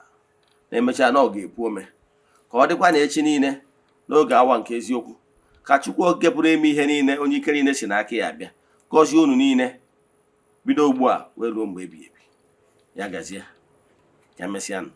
na emechaa na ọ ga-epu ome. Ka ọ dịkwa na echi niile n'oge awa nke eziokwu. Ka Chukwu Okike pụrụ ime ihe niile, onye ike niile si n'aka ya abịa, gọzie unu niile, bido ugbu a wee ruo mgbe ebighị ebi. Ya gazie, ka emesịanụ.